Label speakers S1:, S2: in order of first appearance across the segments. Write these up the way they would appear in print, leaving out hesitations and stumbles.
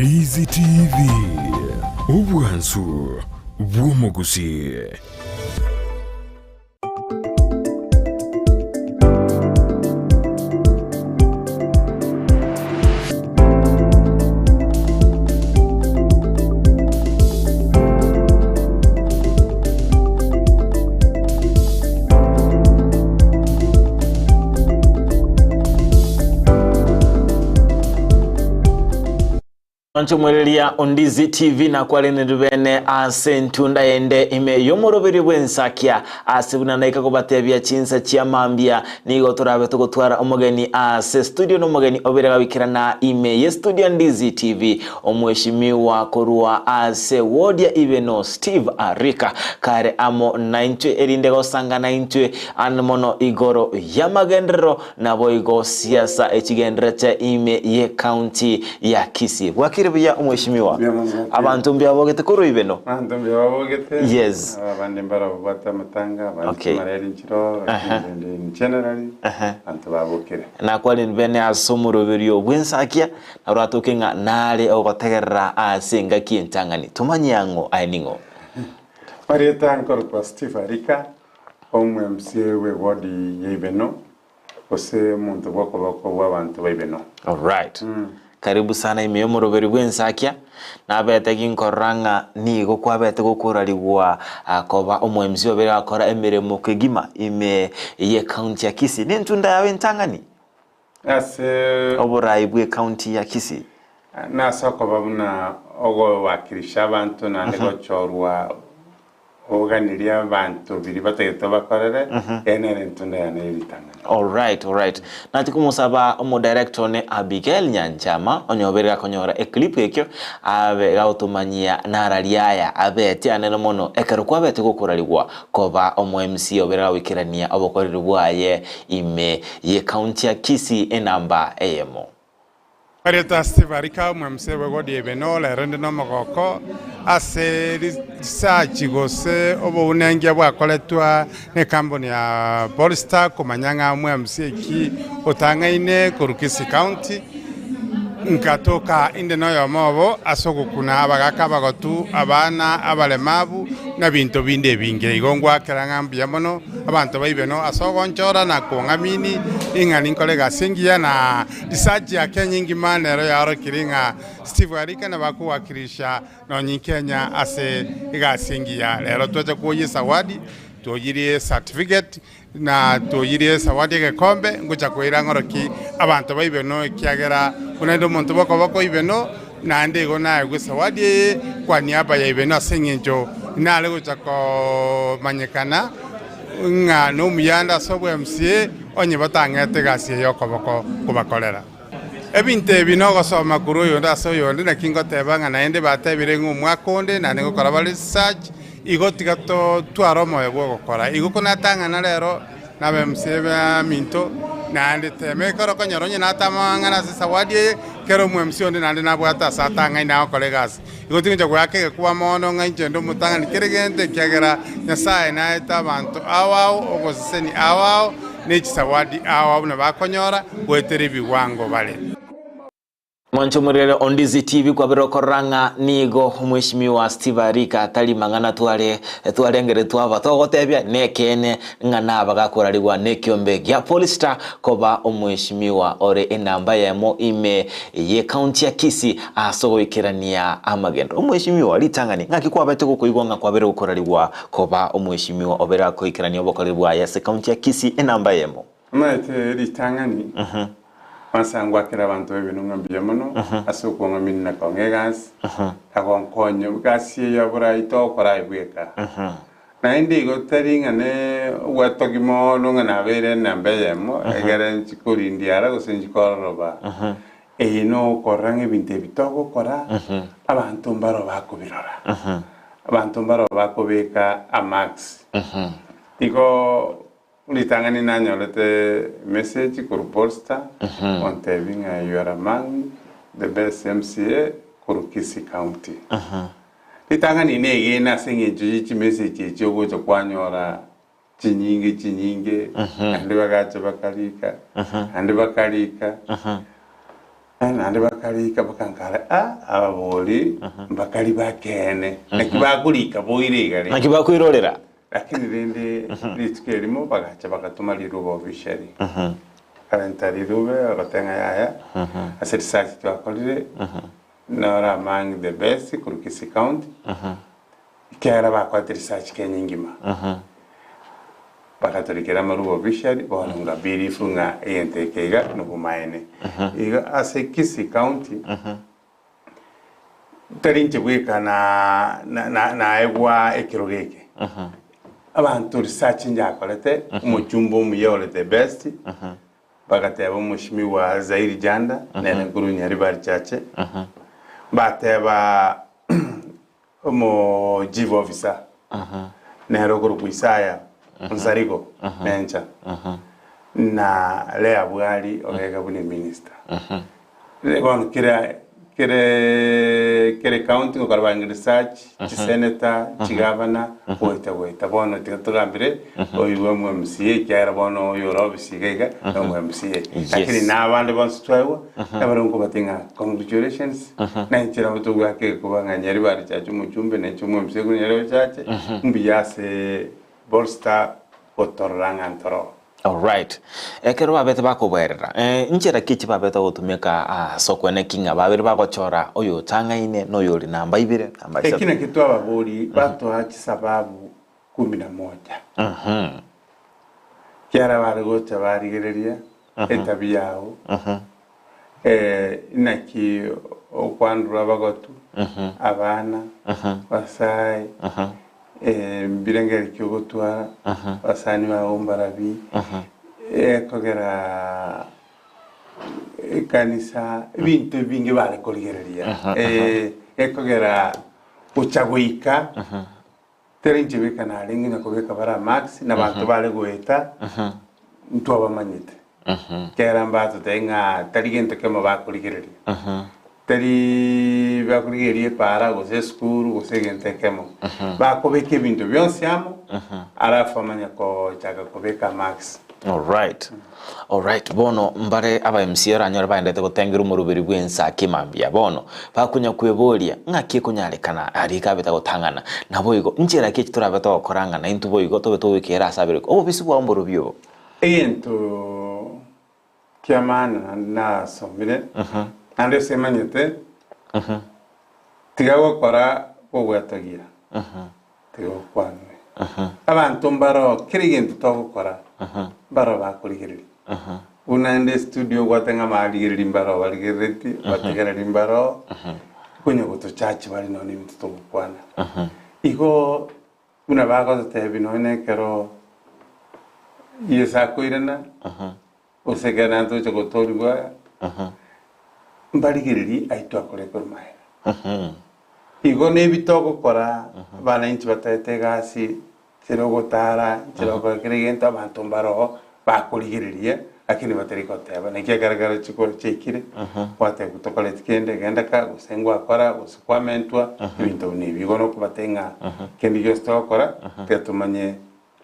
S1: Ndizi TV, obwansu bw'omogusii.
S2: Mwanche omwereria Ondizi TV nakwarenire bene ase entunda ende ime y'omoroberi bw'ensakia ase buna naika kobatebia chinsa chia mambia nigo torabe togotwara omogeni ase studio nomogeni obere gawikerana ime ye studio Ndizi TV Omweshimiwa korwa ase ward ya Ibeno Steve Arika kare amo naintwe erinde gosanga naintwe ande mono igoro y'amagenderero naboigo siasa echigenderete ime ye county ya Kisii. Bwakire buya omweshimiwa?
S3: Mbuya mono bwakire.
S2: Abanto mbuya bogete korwa Ibeno?
S3: Abanto mbuya babogete.
S2: Yes.
S3: Abande mbarabwate amatanga, abande
S2: Okay.
S3: chimareri nchiroo, lakini rende in generally, abanto babokire.
S2: Nakwanire bene ase omoroberio bw'ensakia Narwatoke ng'a nare ogotegerera ase engaki entang'ani. Tomanye ang'o aye ning'o?
S3: Marieta nkorokwa Steve Arika, omo-MCA bw'ewodi ya Ibeno, gose omonto bw'okoboko bw'abanto ba Ibeno.
S2: Alright. Karibu sana ime y'omoroberi bw'ensakia. Nabete ginkorora ng'a nigo kwabete gokorarigwa koba omo-MC obere gakora emeremo kegima ime y'ecounty ya Kisii. Nentunda yao entang'ani?
S3: Ase.
S2: Oborai bw'ecounty ya Kisii.
S3: Nase okoba buna ogowakilisha abanto naende gochorwa oganirie abanto biria batagete obakorere, eye nere entunda yane ye ritang'ani.
S2: Alright, alright. Nachia komosaba omodirector one Abigail Nyanchama onye obeire gakonyora eclip ekio abe gagotomanyia nararia aya abete anene mono ekero kwabete gokorarigwa koba omo MC obeire gagoikerania obokoreri bwaye ime y'ecounty ya Kisii enamba eyemo.
S3: Erieta Steve Arika, omwemse bw'egodi y'Ibeno, rero inde nomogoko ase research gose obounengia bwakoretwa n'ekampuni ya Polestar komanya ng'a omwemse eki otang'aine korwa Kisii County. Nkatoka inde noyomo obo ase ogokuna abagaaka abagotu, abana, abaremabu, na binto binde ebinge. Igo ngwakera ng'a mbuya mono abanto ba Ibeno ase ogonchora na kong'amini ing'a ninkore egasi engiya, na research ya Kenya engima nero yaorokire ng'a Steve Arika nabo akowakilisha nonye Kenya ase egasi engiya. Rero twacha koyia esawadi, toyirie certificate. Na toyirie esawadi egekombe, ngocha koira ng'oroki abanto ba Ibeno, ekiagera buna inde omonto bw'okoboko Ibeno, naende igo naegwe esawadi eye kwa niaba ya Ibeno ase engencho nare gocha komanyekana ng'a nomuyande ase obw'MCA, onye batang'ete egasi eye y'okoboko kobakorera. Ebinto ebi nogosoma korwa oyonde ase oyonde, naki ngoteba ng'a naende batebire ng'a omwaka onde naende ngokora bare research, igo tiga totware omoyo bw'ogokora. Igo konatang'ana rero nabe msee baminto, naende tema ekero okonyora onye natamang'ana ase esawadi eye, kera omo-mca onde naende nabwate ase atang'aine agokora egasi. Igo tingocha goaka egekuba mono ng'a inche nde omotang'ani kera egento, ekiagera Nyasae naete abanto ao ao ogosesenia ao ao, ne chisawadi ao ao buna bakonyora goetera ebigwango bare.
S2: Mwanche omorere Ondizi TV kwabera okorora ng'a nigo omweshimiwa Steve Arika tari mang'ana tware twarengere twaba togotebia nekeene ng'a naba gakorarigwa nekiombe gia Polestar koba omweshimiwa ore enamba eyemo ime ye county ya Kisii ase ogoikerania amagendo. Omweshimiwa ritang'ani ng'aki kwabete gokoigwa ng'a kwabere gokorarigwa koba omweshimiwa obere akoikerania obokoreri bwaye ase county ya Kisii enamba eyemo.
S3: Omanyete ritang'ani, kwansa ngwakere abanto b'ebinto ng'a mbuya mono ase okong'amini na kong'a egasi, na gonkonya egasi eye ya borai togokora aye bweka. Naende igo tari ng'a ne ogwetogi mono ng'a nabeire enamba eyemo, egere nchi korindia ara gose nchi kororoba. Eye nokorora ng'a ebinto ebi togokora, abanto mbaro bakobirora, abanto mbaro bakobeka amarks. Igo ritang'ani nanyorete message korwa Polestar, gontebia ng'a you are among the best MCA korwa Kisii County. Ritang'ani negene ase eng'encho ye chimessage echi ogocha kwanyora chinyinge chinyinge, naende bagacha bakarika, naende bakarika. Naende bakarika bakankara, Ah, ababori mbakari b'ekeene, naki bakorika boire iga rende.
S2: Naki bakoirorera.
S3: Lakini rende rituko erimo bagacha bagatoma rirube officially. Bakarenta rirube bagateba ng'a yaya, ase research twakorire, nore among the best korwa Kisii County, ekiagera bakorete research Kenya engima. Bagatorikera amarube officially, bono nga believe ng'a egento eke iga nobomaene. Iga ase Kisii County, tari inche bweka na na naegwa ekerogo eke. Abanto research njakorete, omochumba omuya ore the best, bagateba omoshimiwa Zairi Janda, nere nkorwa Nyaribari Church, bateba Omo chief officer nere okorokwa Isaya Onsarigo Mencha na Leah Bwari ogeka buna eminister. Bono kera kere kere county gokora bange research, chisenator, chigavana goeta goeta bono tiga togambere oyo bwa omo MCA ekiagera bono oyo ore office iga iga na omo MCA. Lakini na abande bonsi twaigwa nabare nkobatebi ng'a congratulations Na inche nabo tobwate egekuba ng'a Nyaribari Church omochumbe na inche omwemisia korwa Nyaribari Church, mbuya ase Bolster gotorora ng'a ntoro.
S2: Alright. Ekero babete bakoboerera, eh, nchera ki chibabete gotumeka ase okwene ki ng'a babere bagochora oyo otang'aine na oyori namba ibere, namba
S3: Eki
S2: isato?
S3: nakio twababorie batoa chisababu kumi na moja. Kiara bare gocha barigereria etabia yao, Inaki okwandurwa abagotu, abana, abasae, mbirengererio ki ogotwara, abasani bao mbarabi, ekogera ekanisa, ebinto ebinge bare korigereria, ekogera gocha goika teri inche beka narenge onye kobeka bare amarks, na abanto bare goeta, ntwabamanyete. Ekero mbatotebie ng'a tari gento kemo bakorigereria, tari bakorigereria epaara gose esukuru gose egento ekemo, bakobeka ebinto bionsi amo, alafu bamanye kochaka kobeka amarks.
S2: Alright, alright, bono mbare aba MC oranyore baendete gotengera omoroberi bw'ensaki mambia bono, bakonya kweboria ng'aki ekonyarekana aria ikabeta gotang'ana, naboigo nchera ki echi torabe togokora ng'a naintwe boigo tobe togoikera ase abere obobisi bwao mborobio obo.
S3: Egento ki'amaana naende nasomire, naende ase manyete, tiga gokora gogwetogia, tiga okwanwe. Abanto mbaroo kera egento togokora, mbaroo bakorigereria. Buna naende estudio ogwate ng'a abarigereria mbaroo barigereretie, abategereri mbaroo, konya gotochachi bare nonya na ebinto togokwana. Igo Buna bagototebia nonya nekero Yeso akoirana, gose ekero naende togocha gotoorigwa, mbarigererie ayio twakora korwa magega. Igo nebi togokora, abana inche bataete egasi, nchera ogotara, nchera ogokora kera egento, abanto mbaroo bakorigereria, lakini batari goteba. Naki ekero ekero chikura chiaikire, gwatebigwa tokoreti kende, genda ka, gose ngwakora, gose kwamentwa, ebinto buna ebi. Igo nokobatebia ng'a kende gionsi togokora, tiga tomanye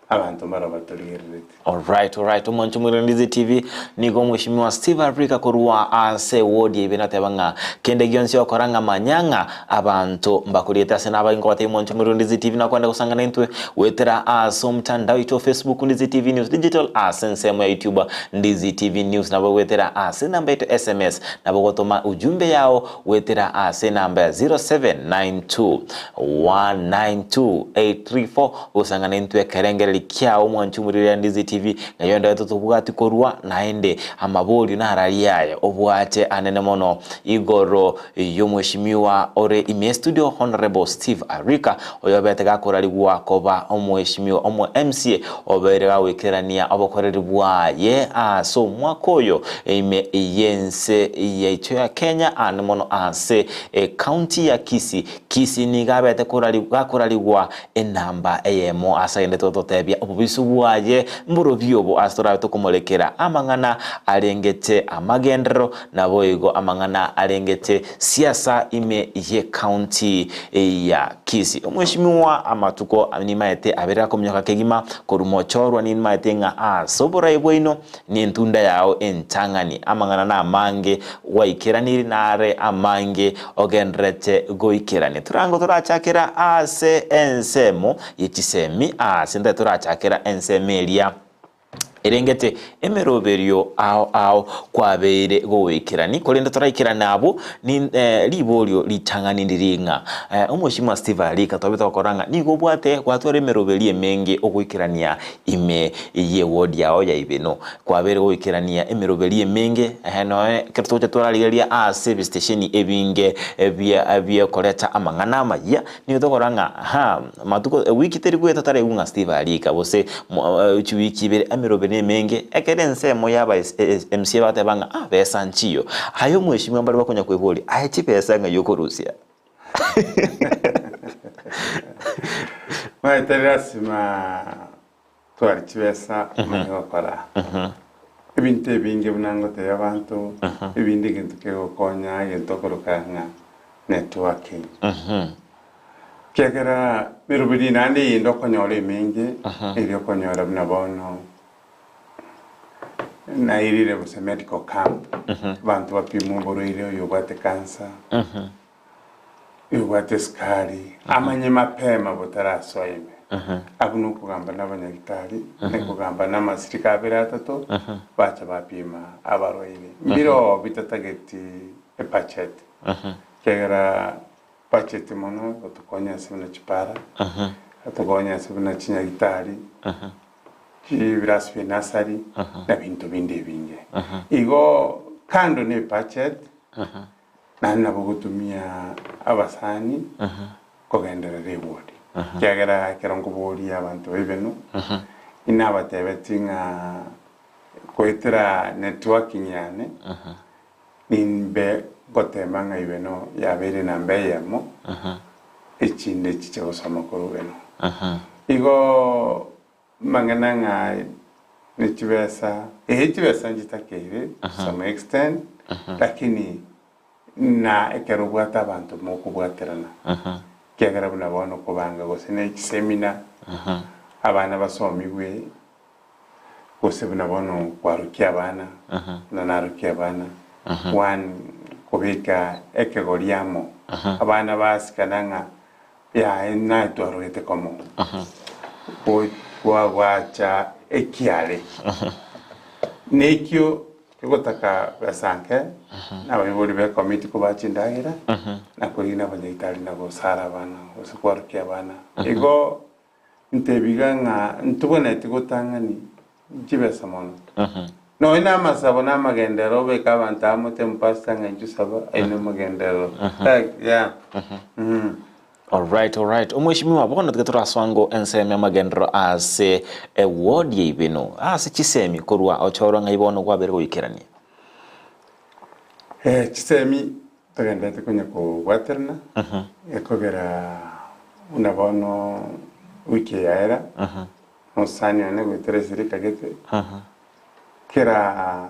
S3: abanto mbaro batorigerereti.
S2: Alright, alright, omwancho moirane Ndizi TV, nigo omweshimiwa Steve Africa korwa ase ward ya ibere ateba ng'a kende gionsi okora ng'a manya ng'a abanto mbakoriete ase nabaingo batebia omwancho moirane Ndizi TV nakwende gosangana intwe goetera ase omotandao oito o Facebook Ndizi TV News Digital ase ensemo ya YouTube Ndizi TV News nabo goetera ase enamba yaito SMS nabo gotoma ujumbe yao goetera ase enamba ya 0792 192 834 Gosang'ana intwe ekerengereri kiao omwanchi omoriri ya Ndizi TV, ng'a yonde totobwati korwa naende amaborio nararia aye obwache anene mono igoro y'omweshimiwa ore ime studio Honourable Steve Arika oyobete gakorarigwa koba omweshimiwa omo MCA obeire gagoikerania obokoreri bwaye ase omwaka oyo ime y'ense yaito ya Kenya ande mono ase ecounty ya Kisii. Kisii nigo abete gakorarigwa Enamba eyemo ase agendete gototebia. gototebia obobisu bwaye mborobio obo ase torabe tokomorekera amang'ana arengete amagenderero naboigo amang'ana arengete siasa ime y'ecounty ya Kisii. Omweshimiwa amatuko nimaete abere akominyoka kegima korwa mochorwa nimaete ng'a ase oborai bwaino nentunda yao entang'ani amang'ana namange gwaikeraniri nare amange ogendererete goikerania. Torango torachakera ase ensemo ye chisemi ase ntae torachakera ensemo eria erengete emeroberio ao ao kwabeire goikerani korende toraikerane abwo ni riborio ritang'ani ndiri ng'a omweshimiwa Steve Arika twabete gokora ng'a nigo obwate gwatwara emeroberio emenge ogoikerania ime ye ward yao ya Ibeno. Kwabeire goikerania emeroberio emenge ehe noe ekero togocha torarigereria ase ebistesheni ebinge bia biokoreta amang'ana amayia nigo tokora ng'a haa matuko ewiki teri goeta taraigwa ng'a Steve Arika gose chiwiki ibere emeroberio nemenge ekero ensemo ya aba MCA bagoteba ng'a ah besa nchiyo. Aye omweshimiwa mbare bakonya koiboria aye chibesa ng'ai okorusia?
S3: Omanyete lasima tware chibesa omanye gokora ebinto ebinge buna ngotebia abanto, ebinde egento kegokonya egento okoroka ng'a networking. Ekiagera meroberi naende eyende okonyora emenge, eria okonyora buna bono nairire gose medical camp, abanto bapimwe oborwaire oyo obwate cancer, oyo obwate esukari, amanye mapema botarasoa ime. Abwo nokogamba na abanyagitari, na kogamba na amasirika abere atato, bacha bapima abarwaire. Mbiroo bitatageti ebudget, ekiagera budget mono gotokonya ase buna chipara, gotokonya ase buna chinyagitari, chibirasi bie nursery, na binto binde ebinge. Igo kando na ebudget, naende nabo ogotumia abasani kogenderera eward. Ekiagera ekero nkoboria abanto baibeno, inabatebetie ng'a goetera networking yane, Nimbe ngotema ng'a ibeno yabeire namba eyemo, echinde chiche gosoma korwa ibeno. Igo mang'ana ng'a ne chibesa, ee chibesa nchitakeire to some extent, lakini na ekero obwate abanto mokobwaterana, ekiagera buna bono okobanga gose ne chiseminar, abana basomigwe. Gose buna bono kwarokia abana, buna narokia abana, one kobeka ekegori amo, abana basikana ng'a yaye naye twarogete komo, go- gwacha ekiare. Nekio kegotaka besa nke, na abaibori be committee kobaa chindagera, na korina abanyagitari na gosara abana gose kwarokia abana. Igo Ntebiga ng'a ntobwenereti gotang'ani chibesa mono. Nonya na amasabo na amagenderero obeke abanto amo ote omopastor ng'a inchuo saba aye na omogenderero. Like yeah. Mm.
S2: Alright, alright. Omweshimiwa, bono tiga torasoa ngo ensemo y'amagenderero ase eward ya Ibeno. Ase chisemi korwa ochorwa ng'ai bono gwabere goikerania?
S3: Eh, chisemi Togenderete konya kobwaterana, gekogera buna bono wiki eye yaera, omosani one goetera esirika gete, kera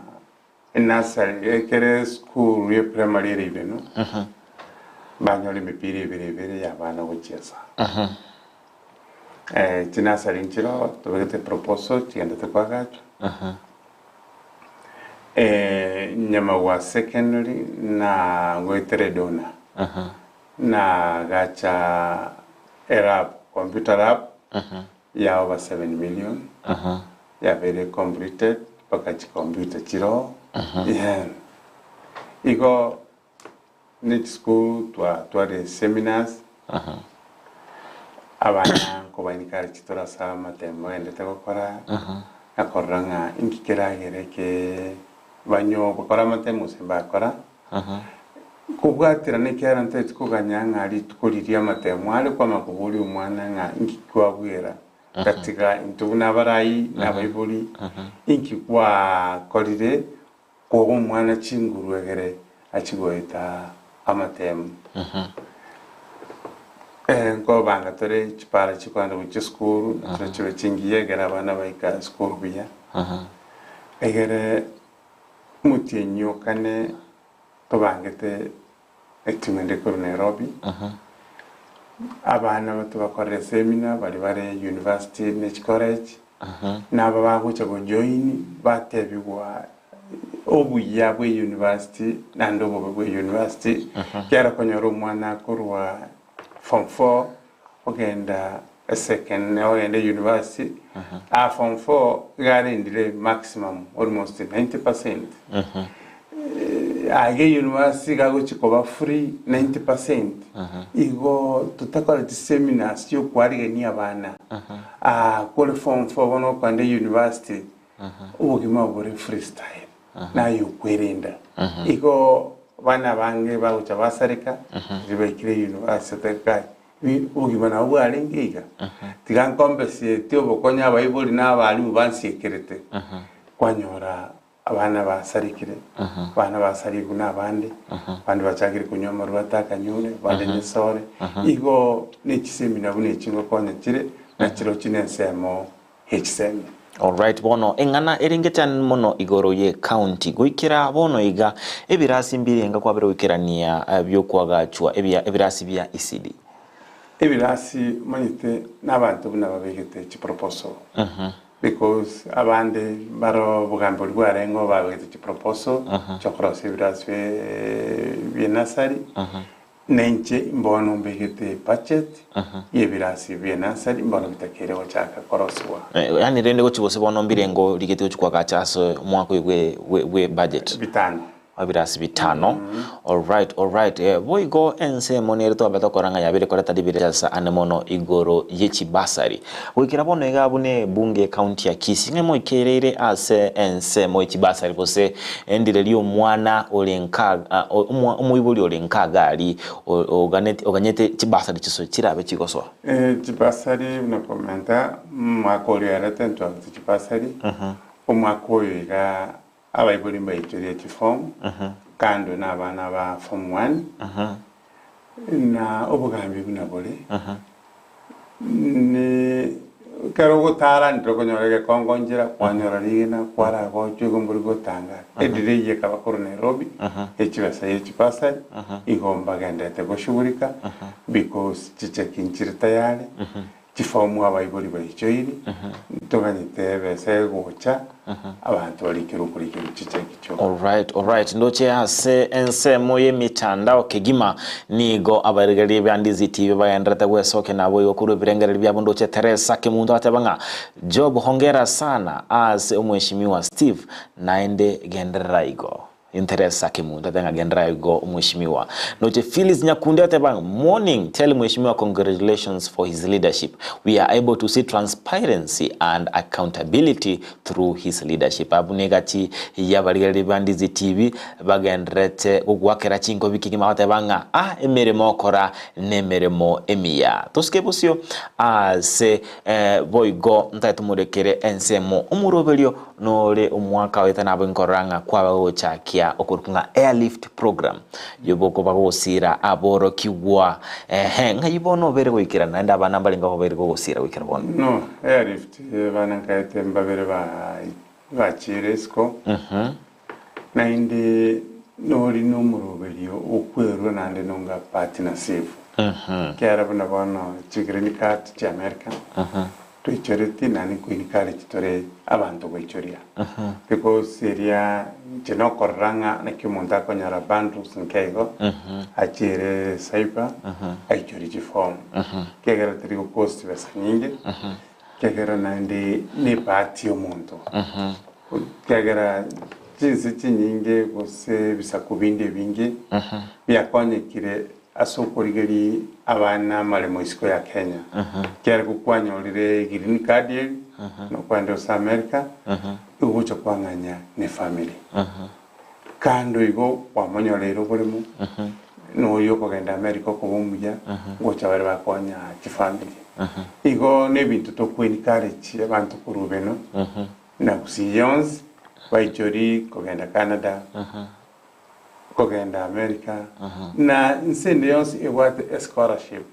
S3: enursery ekere esukuru ya primary ere Ibeno, banyora emepira ebere ebere ya abana gochiesa. Chinursery nchiroo tobegete proposal chigenderete koagachwa. Nyamagwa Secondary na goetera Edona na gacha elab computer lab ya over 7 million yabeire completed mpaka chicomputer chiroo yeah. Igo ne chisukuru twatwarire seminars abana nkoba encourage tore ase amatemo bagendete gokora na korora ng'a inki keragere eke banyo bakore amatemo gose mbakora. Kobwaterana ekiagera ntari koganya ng'a rituko riria amatemo are kwama koboria omwana ng'a inki kwabwera gatiga intwe buna abarai na abaibori inki gwakorire Koa omwana chinguru egere achie goeta amatemu. Nkobanga tore chipara chikogenda gochia esukuru, nachio chibe chingiya ekero abana baika esukuru buya. Egere omotienyi o kane tobangete etimu ende korwa Nairobi, abana tobakorere seminar baria bare university ne chicollege, na aba bagocha gojoin batebigwa obuya bwa university naende obobe bwa university, ekiagera okonyora omwana akorwa form four ogenda esecond ogenda university, aa form four iga arendire maximum almost 90 percent. Aiga university iga agochia koba free 90 percent. Igo totakoreti seminars chiokwarigania abana, kore form four bono okogenda university, obogima bore freestyle naye okwerenda. Igo abana abange bagocha basareka riria baikire university kai obogima nabo bwarenge iga. Tiga nkombeseti obokonyi abaibori na abalimu bansiekerete, kwanyora abana basarekire, abana basarigwe na abande, abande bachakire konywa amarwa atakanyure, abande nyesore. Igo ne chisemina buna echi ngokonya chire, na chirochio na ensemo ye chisemi.
S2: Alright bono eng'ana erengete mono igoro ye county goikera bono iga ebirasi mbirenga kwabere goikerania biokwagachwa ebia ebirasi bia ECD?
S3: Ebirasi omanyete nabanto buna babegete chiproposal because abande mbaro obogambi boria bwarengeo babegete chiproposal chiokorosia ebirasi bie nursery. Nainche mbono mbegete ebudget y'ebirasi bi'enasari mbono bitakeire gochaka korosigwa.
S2: Yaani rende gochia gose bono mbirengo rigeti gochia koagacha ase omwaka oyo bwe bwe bwe budget?
S3: Bitano.
S2: Ebirasi bitano. Alright, alright. Boigo ensemo nere twabete gokora ng'a yabere koreta ribere ase ane mono igoro ye chibasari. Goikera bono iga abwo ne ebunge y'ecounty ya Kisii ng'a emoikereire ase ensemo ye chibasari gose Endire ri'omwana ore nka omoibori ore nka Hagari, oganyete chibasari chiso chirabe chigosoa.
S3: Chibasari buna komenta, omwaka oria oerete ntwabete chibasari, omwaka oyo iga abaibori mbaichorie chiform, kando na abana ba form one, na obogambi buna bore, Ni ekero ogotara ndire okonyora egekongo nchera, kwanyora rigena, kwaragochwa igo mbori gotanga. Edelay ekaba korwa Nairobi, echibesa ye chibasari, igo mbagenderete goshughulika, because chicheki nchire tayari, chifomu abaibori baichoiri, ntoganyete ebesa egocha, abanto barikerwe okorikerwa chicheki chionsi.
S2: Alright, alright, ndoche ase ensemo y'emitandao kegima nigo abarigereria ba Ndizi TV bagendererete gwesokia naboigo korwa ebirengererio biabo ndoche Teresa Kemunto agateba ng'a Job hongera sana ase omweshimiwa Steve naende genderera igo. Teresa Kemunto ateba ng'a genderera igo omweshimiwa. Ndoche Phyllis Nyakundi agateba ng'a morning tell mweshimiwa congratulations for his leadership we are able to see transparency and accountability through his leadership. Abwo negati y'abarigereria ba Ndizi TV bagendererete gogoakera chinkobi kegima bagoteba ng'a ah emeremo okora nemeremo emiya. Tosike bosio ase boigo ntae tomorekere ensemo omoroberio nore omwaka oete nabo nkorora ng'a kwaba gogochakia okorokwa ng'a airlift program yobokoba gogosira aborokigwa ehe ng'ai bono obere goikera naende abana mbarenge obere gogosira goikera bono.
S3: No, airlift abana nkaete mbabere bachiire isiko, naende nori nomoroberio okwerwa naende nonga bahati nasibu. Ekiagera buna bono chigreen card chia America twaichoreti naende nkoencourage tore abanto goichoria because eria inche nokorora ng'a naki omonto akonyora bundles nke igo achiere cyber aichorie chiform ekiagera teri gocost besa nyinge ekiagera naende ne ebahati ya omonto ekiagera chinse chinyinge gose ebisaku binde ebinge biakonyekire Ase okorigeria abana amaremo isiko ya Kenya, ekiagera gokwanyorire green card eri, nokwenda ase America, igo ogocha kwang'anya ne family. Kando igo kwamonyoreire oboremo, noyo okogenda America okoba omuya, ngocha bare bakonya chifamily. Igo na ebinto toko encourage abanto korwa beno, na gusii yonsi, baichori kogenda Canada, kogenda America, na nse ende yonsi ebwate escholarship.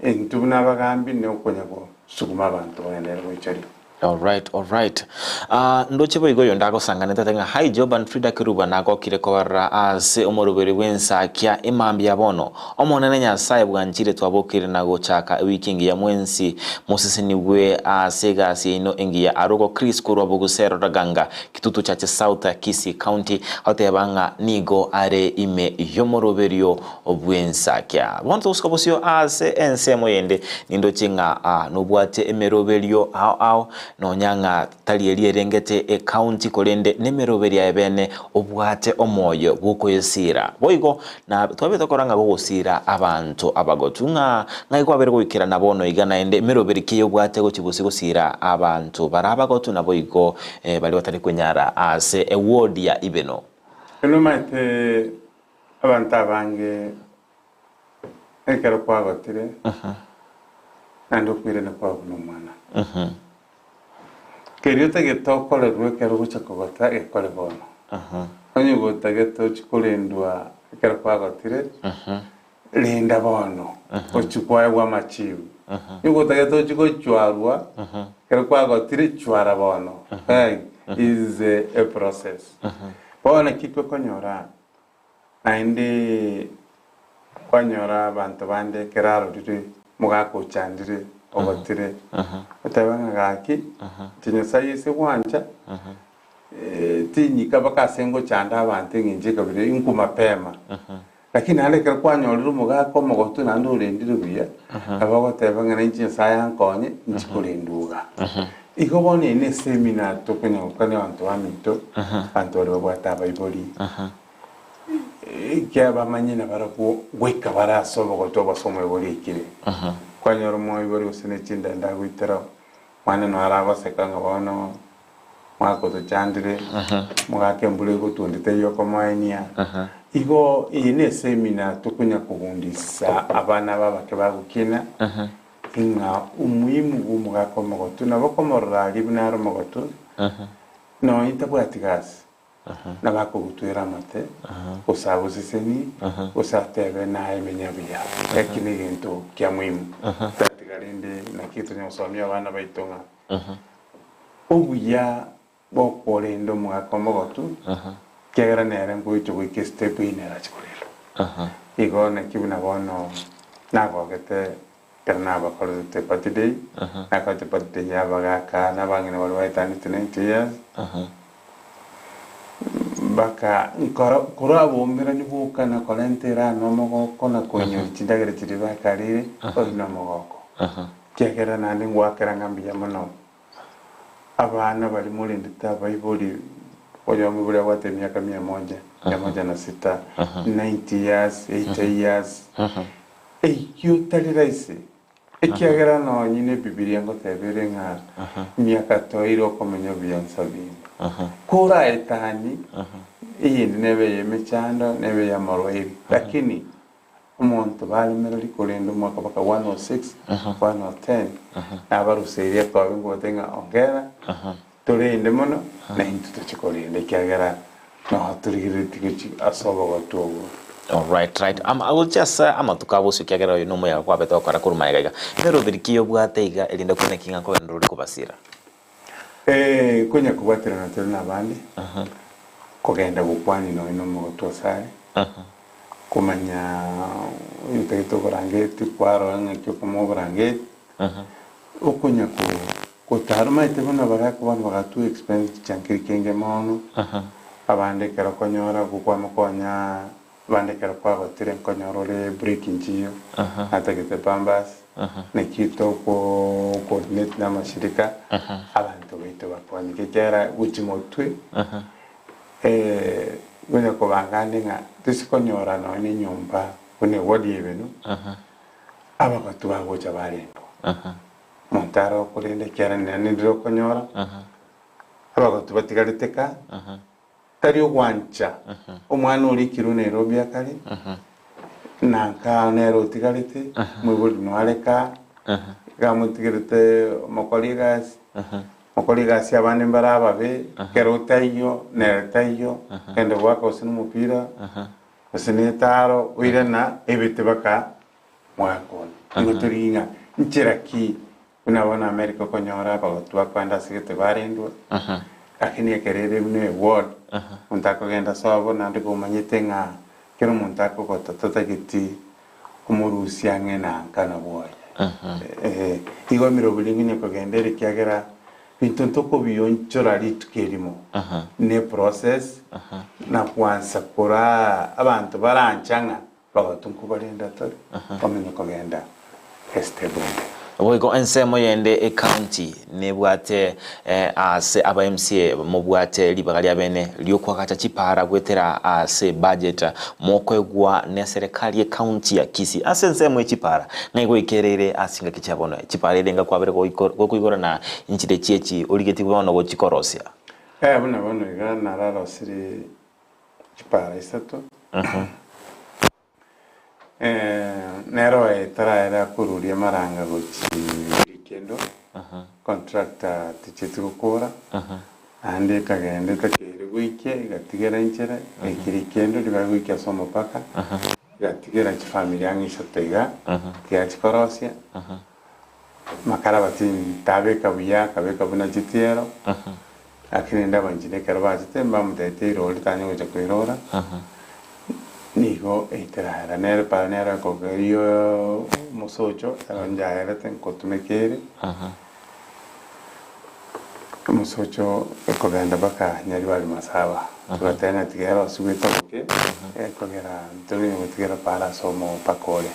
S3: Intwe buna abagambi nokonya gosuguma abanto bagenderere goichoria.
S2: Alright, alright. Ah, ndoche boigo oyo ndagosanganete ate ng'a hi Job and Frida Keruba nagokire kobarora ase omoroberi bw'ensakia emambia bono. Omonene Nyasae bwanchire twabokire na gochaka ewiki engiya mwensi mosesenigwe ase egasi yaino engiya. Arugo Chris korwa Bogusero Raganga Kitutu Church South Kisii County agoteba ng'a nigo are ime y'omoroberio bw'ensakia. Bono togosuka bosio ase ensemo yende, nindoche ng'a aa nobwate emeroberio ao ao, nonya ng'a tari eria erengete ecounty korende nemeroberio aye bene obwate omoyo bw'okoyesiira. Boigo na twabete tokora ng'a gogosiira abanto abagotu ng'a ng'ai kwabere goikerana bono iga naende emeroberio ki eyobwate gochia bosio gosiira abanto bare abagotu naboigo baria batari kwenyara ase eward ya Ibeno.
S3: Nomanyete Abanto abange ekero kwagotire, naende okoirana kwabo buna omwana. Keria otagete okorerwe ekero ogocha kogota, gekore bono. Onye gotagete ochie korendwa ekero kwagotire, renda bono, ochie kwaegwa amachibu. Onye gotagete ochie gochwarwa ekero kwagotire, chwara bono. Is a process. Bono naki tokonyora Naende kwanyora abanto bande ekero arorire omogaka ochandire, ogotire, oteba ng'a gaki, inche Nyasaye ase gwancha, tinyika mpaka ase ngochanda abanto eng'encho ekabira inkwe mapema. Lakini naende ekero kwanyorire omogaka omogotu naende orendire buya, nabo ogoteba ng'a nainche Nyasaye ankonye, inche korendwa iga. Igo bono eye nesemina tokonya gokwania abanto baminto, abanto baria babwate abaibori, ekiagera bamanye nabarabwo goika bare ase obogotu obo ase omoibori aikire. Kwanyora omoibori gose ne chindende agoitera, omwana noyo aragoseka ng'a bono omwaka otochandire, omogaka embura egotunda teiyo okomoenia. Igo eye nesemina tokonya kobundisa abana aba abake bagokina, Ng'a omoimo bw'omogaka omogotu nabo okomorora aria buna are omogotu, nonya tabwati gasi, nabo akogutwera amate, gose agosesenie, gose atebe naye menya buya. Eki negento kia muhimu. Tatiga rende naki tonya gosomia abana baito ng'a obuya bw'okorenda omogaka omogotu, ekiagera nere ngoichia goika estep eyio nere ache korendwa. Igo naki buna bono nagogete ekero nabakorerete birthday, nakorete birthday ya abagaka na abang'ina baria baetanete 90 years, mpaka nkora koraboumerani boka na korenta eraha na omogoko na koinyora chindagera chiria bakarire, oyio na omogoko. Ekiagera naende ngoakera ng'a mbuya mono. Abana baria morendete abaibori, oyomo oibori abwate emiaka mia moja, mia moja na sita, 90 years, 80 years, eyio tari rahisi, ekiagera nonye na ebibilia ngoteba ere ng'a emiaka toire okomenya obuya nsabini. Koraetanie, eyende nebe eye emechando, nebe eye amarwaire, lakini Omonto baremereria korende omwaka mpaka 106, 110, nabaruseirie ekobi nkobatebia ng'a ongera, torende mono, na intwe tochie korenda ekiagera noho torigereretie gochia ase obogotu obwo.
S2: Alright, right. Am, agochia ase amatuko a bosio ekiagera oyo nomoyega kwabete gokora korwa magega iga. Meroberi ki obwate iga erinde kwane ki ng'a nkogenda ore kobasira?
S3: Eh, konya kobwaterana tore nabande, kogenda gokwania nonya nomogotu asare, Komanya oyotagete oborangeti, kwarora ng'aki okomoa oborangeti, okonya gotara omanyete buna baria bono bagatwa expense chichankeri kenge mono, abande ekero okonyora gokwamokonya, abande ekero kwagotire nkonyora ore break nchiyo, natagete pampers, naki toko coordinate na amashirika, abanto baito bakonyeke ekiagera gochia motwe. Ngonya kobanga ande ng'a tosikonyora nonya na enyomba buna eward y'Ebenu, abagotu bagocha barendwa. Omonto are okorenda ekiagera nere nindire okonyora, abagotu batigarete ka, tari ogwancha omwana oria ekirwe Nairobi akare, na nka nere otigarete, moibori noare ka, iga amotigerete omokori egasi. Mokore egasi abande mbare ababe, ekero otaiyo nere taiyo, genda goaka gose nomopira, gose netaaro, oirana ebete baka. Omogaka one. Nigo torigia ng'a nchera ki buna bono America okonyora abagotu bakoenda ase gete barendwe, lakini ekero ere buna eward, omonto akogenda sobo naende komanyete ng'a kera omonto akogota tatageti omorusia ang'e na nka na bwoye. Eeh, igo emeroberi ng'ina ekogenda ere ekiagera binto ntokobionchora rituko erimo, ne eprocess, na kwansa koraa abanto barancha ng'a bagotu nkobarenda tore, bamenye kogenda estep ende.
S2: Boigo ensemo yende ecounty nebwate ase aba MCA mobwate ribaga ria bene riokoagacha chipara goetera ase budget mokoegwa ne serikali ye county ya Kisii ase ensemo ye chipara ng'ai goikereire ase chingaki chia bono chipara ere ngakwabere gokoigora na inchire chiechi origetie bono gochikorosia.
S3: Eh buna bono iga nararosirie chipara isato. Nere oye taraera koruria amaranga gochia rikendo, contractor ticheti gokora, naende ekagenda etakeire goikia egatigera enchera egaika rikendo ribae goikia ase omopaka, egatigera chifamiri ang'e isato iga, tiga chikorosia, makarabati tabeka buya akabeka buna chitiero, lakini rende abanchini ekero bachete mbamotebetie irori tanya gocha koirora, nigo eitera nere pare nere ekogeria omosocho ero njaerete nkotumeka ere, omosocho ekogenda mpaka Nyaribari Masaba, togateba ng'a tiga erosigwe etoboke, ekogera ntogenye gotigera pare ase omopaka ore.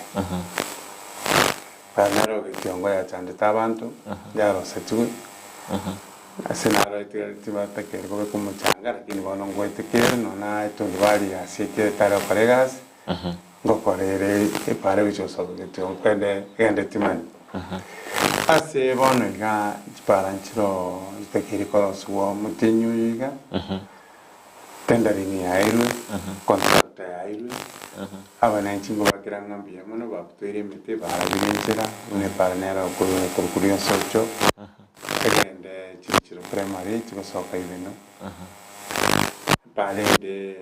S3: Pare nero egetiongo yachandete abanto, yarosetigwe. Ase naro etigareti batakeire kobeka omochanga, lakini bono ngoeteka ere nonya na etundubari yasiekire etari gokora egasi, ngokora ere epara egochia gosoka getwe nkwende egende timani. Ase bono iga chipara nchiroo chitakeire korosigwa omotienyi oyo iga, tendering yairwe, contractor yairwe, abananchi nkobakera ng'a mbuya mono babutoire emete barabire enchera, buna epara nero korwa korwa Nsocho. Egende chichiro primary chigosoka ibeno parende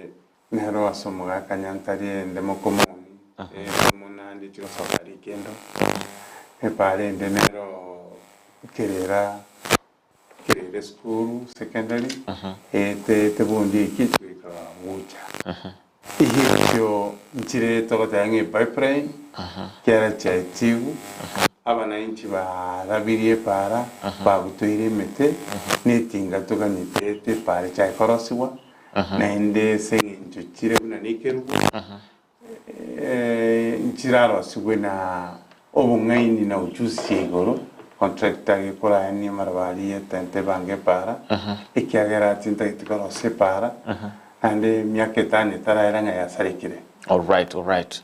S3: nero ase omogaka nyantari ende mokomoni omonandi chigosoka rikendo eparende nero kerera kerera esukuru secondary ete ebundi eki chigoika gocha. Echio nchire togoteba ng'a epipeline, kiara chiaetiwu, abananchi barabirie epaara, babutoire emete, na etinga toganyete epaara echaye korosigwa, naende ase eng'encho chire buna na ekerubo, nchirarosigwe na obong'aini na ujuzi chia igoro, contractor gekorania amaraba aria etente ebange epaara, ekiagera tintageti korosia epaara, Naende emiaka etano etaraera ng'a yasarekire.
S2: Alright, alright.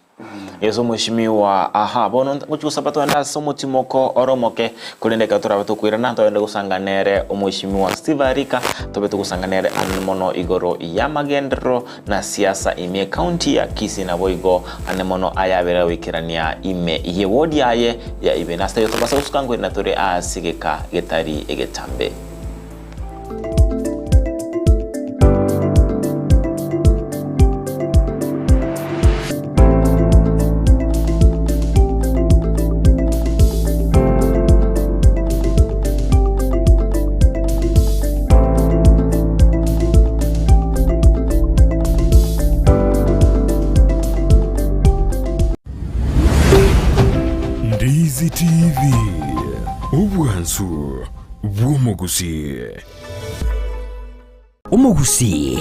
S2: Yeso omweshimiwa, aha, bono ngochia gosaba togende ase omotimoko ore omoke, korende ekero torabe tokoirana togende gosanga nere omweshimiwa Steve Arika, tobe togosanga nere ane mono igoro y'amagenderero na siasa ime ecounty ya Kisii naboigo ane mono ayabere goikerania ime ye ward yaye ya Ibena. Ase ayio tobasa gosuka nkoirana tore ase egeka getari egetambe.
S1: Ndizi TV, obwansu bw'omogusii.
S4: Omogusii,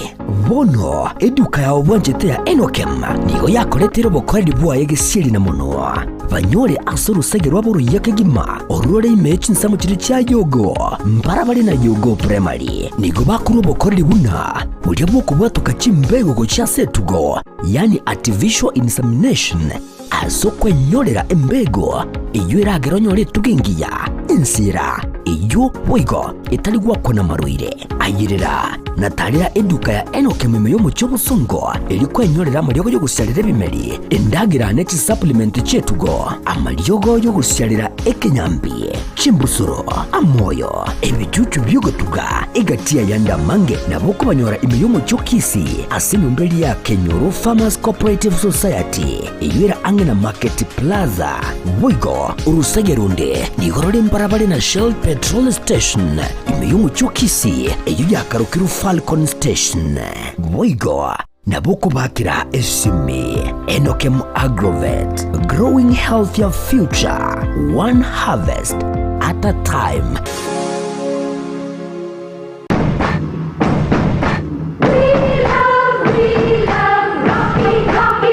S4: bono eduka yao bwanchete ya Enokem nigo yakoreteire obokoreri bwaye gesieri na monwa, banyore ase orosege rwabo oruya kegima orore ime ye chinsemo chiria chia Yogo. Mbarabare na Yogo Primary nigo bakorwa obokoreri buna boria bw'okobwatoka chimbego gochia ase etugo, yaani artificial insemination, Ase okwenyorera embego eyio eragere onyore etugo engiya, ensera eyio boigo etari gwakwa namarwaire. Ayerera na tarera eduka ya Enock ime y'omochie obosongo, erio kwenyorera amariogo y'ogosiarera ebimeri, endagera ne chisupplement chi'etugo, amariogo y'ogosiarera ekenyambi, chimbusuro, amoyo, ebichuchu bi'ogotuga, egati y'ayande amange nabo okobanyora ime y'omochie o Kisii ase enyomba eria ya Kenyoro Farmers Cooperative Society, eyio ere ang'e na Market Plaza. Boigo orosege ronde nigo rore mbarabare na Shell Petrol Station ime y'omochie o Kisii, eyio yakarokirwe Falcon Station. Boigo nabo okobakera esimi Enokem Agrovet, growing healthier future, one harvest at a time.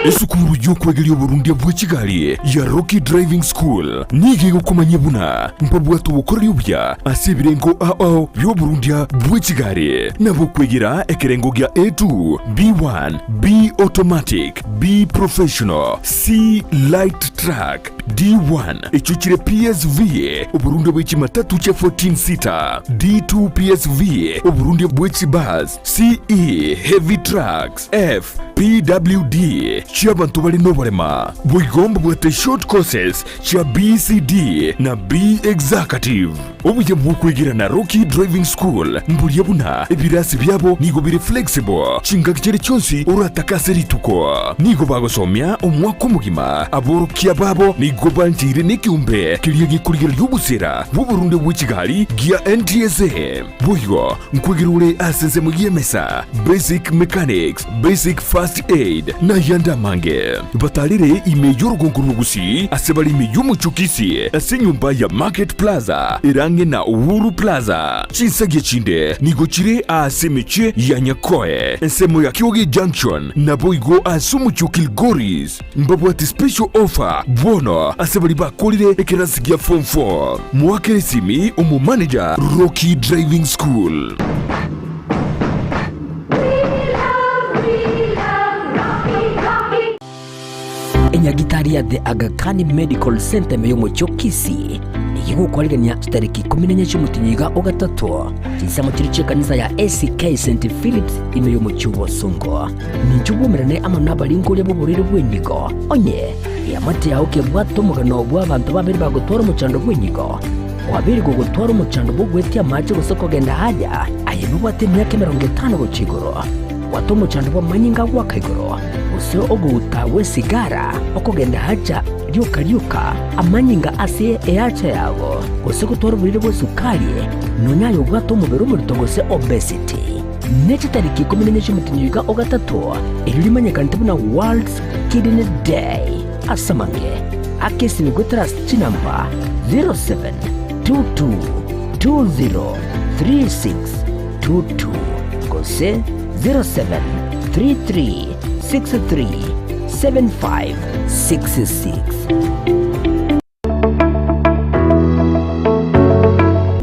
S1: Esukuru y'okwegeria oborundia bwe chigari ya Rocky Driving School nigo egokomanyia buna mbabwate obokoreri obuya ase ebirengo ao bi'oborundia bwe chigari nabo okwegera ekerengo gia A2, B1, B Automatic, B Professional, C Light Truck, D1 echio chire PSV, oborundia bwe chimatatu chia 14 seater, D2 PSV, oborundia bwe chibus, CE, heavy trucks, F, PWD, chi'abanto bare noborema. Boigo mbabwate short courses chia BCD na B Executive. Obuya bw'okwegera na Rocky Driving School mboria buna ebirasi biabo nigo bire flexible chingaki chiria chionsi oratake ase rituko. Nigo bagosomia omwaka omogima. Aborokia babo nigo bancheire nekeombe keria gekorigereria obosera bw'oborunde bwe chigari gia NTSA. Boigo nkwegera ore ase ensemo y'emesa, basic mechanics, basic first aid, na ayande amange. Batarere ime y'orogongo rw'Ogusii ase bare ime y'omochie o Kisii ase enyomba ya Market Plaza ere ang'e na Uhuru Plaza. Chinsagia chinde nigo chire aase emechie ya Nyakoe, ensemo ya Kioge Junction, naboigo ase omochie o Kilgoris. Mbabwate special offer bono ase baria bakorire ekerasi gia form 4. Moakere esimi omomanager Rocky Driving School.
S4: Enyagitari ya The Aga Khan Medical Centre ime y'omochie o Kisii nigo egokwarigania chitariki ikomi na enye chi'omotienyi iga o gatato chinsemo chiria chi'ekanisa ya ACK St Philips ime y'omochie o Bosongo. Ninche bwomerane amo nabaringoria b'oborwaire bw'enyigo, onye eamate yao kebwate omogano bw'abanto babere bagotwara omochando bw'enyigo, kwabeire gogotwara omochando bw'ogwetia amache gose kogenda aaya, aye nobwate emiaka emerongo etano gochia igoro, bwata omochando bw'amanyinga agoaka igoro, gose ogouta gw'esigara, okogenda hacha rioka rioka, amanyinga ase eacha yago, gose gotwara oborwaire bw'esukari, nonya aye obwate omobere omorito gose obesity. Ne chitariki ikomi na enye chi'omotienyi oika o gatato, erio rimanyekanete buna World's Kidney Day. Ase amange, aka esimi goetera ase chinamba 0722203622 gose 0733637566.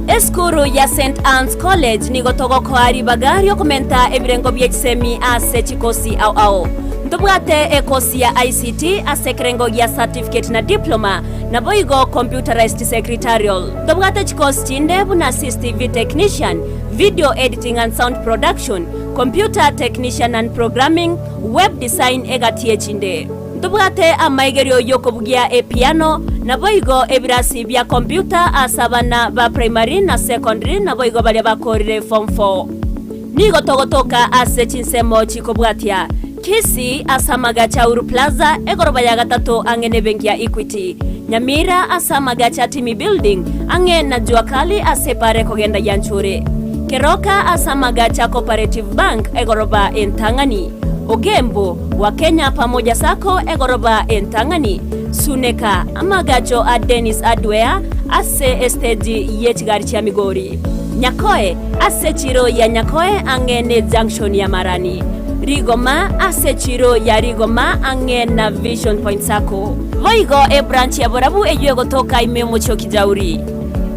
S5: Esukuru ya St Anne's College nigo togokoa ribaga riokomenta ebirengo bie chisemi ase chikosi ao ao. Ntobwate ekosi ya ICT ase ekerengo gia certificate na diploma, naboigo computerized secretarial. Ntobwate chikosi chinde buna CCTV technician, video editing and sound production, computer technician and programming, web design egati echinde. Ntobwate amaigerio y'okobugia epiano, naboigo ebirasi bia computer ase abana ba primary na secondary naboigo baria bakorire form 4. Nigo togotoka ase chinsemo chikobwatia, Kisii ase amagacho a Uhuru Plaza, egoroba ya gatato ang'e nebenki ya Equity, Nyamira ase amagacho a Timi Building ang'e na Jua Kali ase epara ekogenda Gianchure, Keroka ase amagacho a Cooperative Bank egoroba entang'ani, Ogembo, wa Kenya Pamoja Sacco egoroba entang'ani, Suneka, amagacho a Dennis Hardware ase esteji ye chigari chia Migori, Nyakoe, ase echiro ya Nyakoe ang'e ne junction ya Marani, Rigoma, ase echiro ya Rigoma ang'e na Vision Point Sacco. Boigo ebranch ya Borabu eyio egotoka ime y'omochie o Kijauri.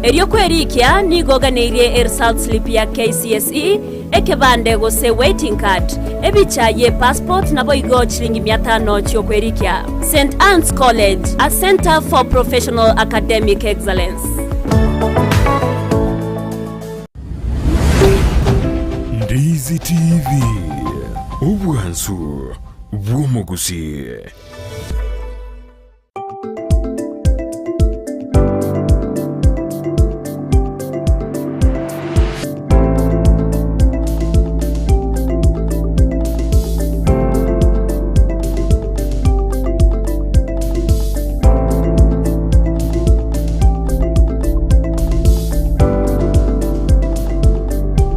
S5: Erio kwerikia nigo oganeirie eresult slip ya KCSE, Ekebande gose waiting card, ebicha ye passport naboigo chiringi mia tano chiokwerikia. St Anne's College, a centre for professional academic excellence.
S1: Ondizi TV, obwansu bw'omogusii.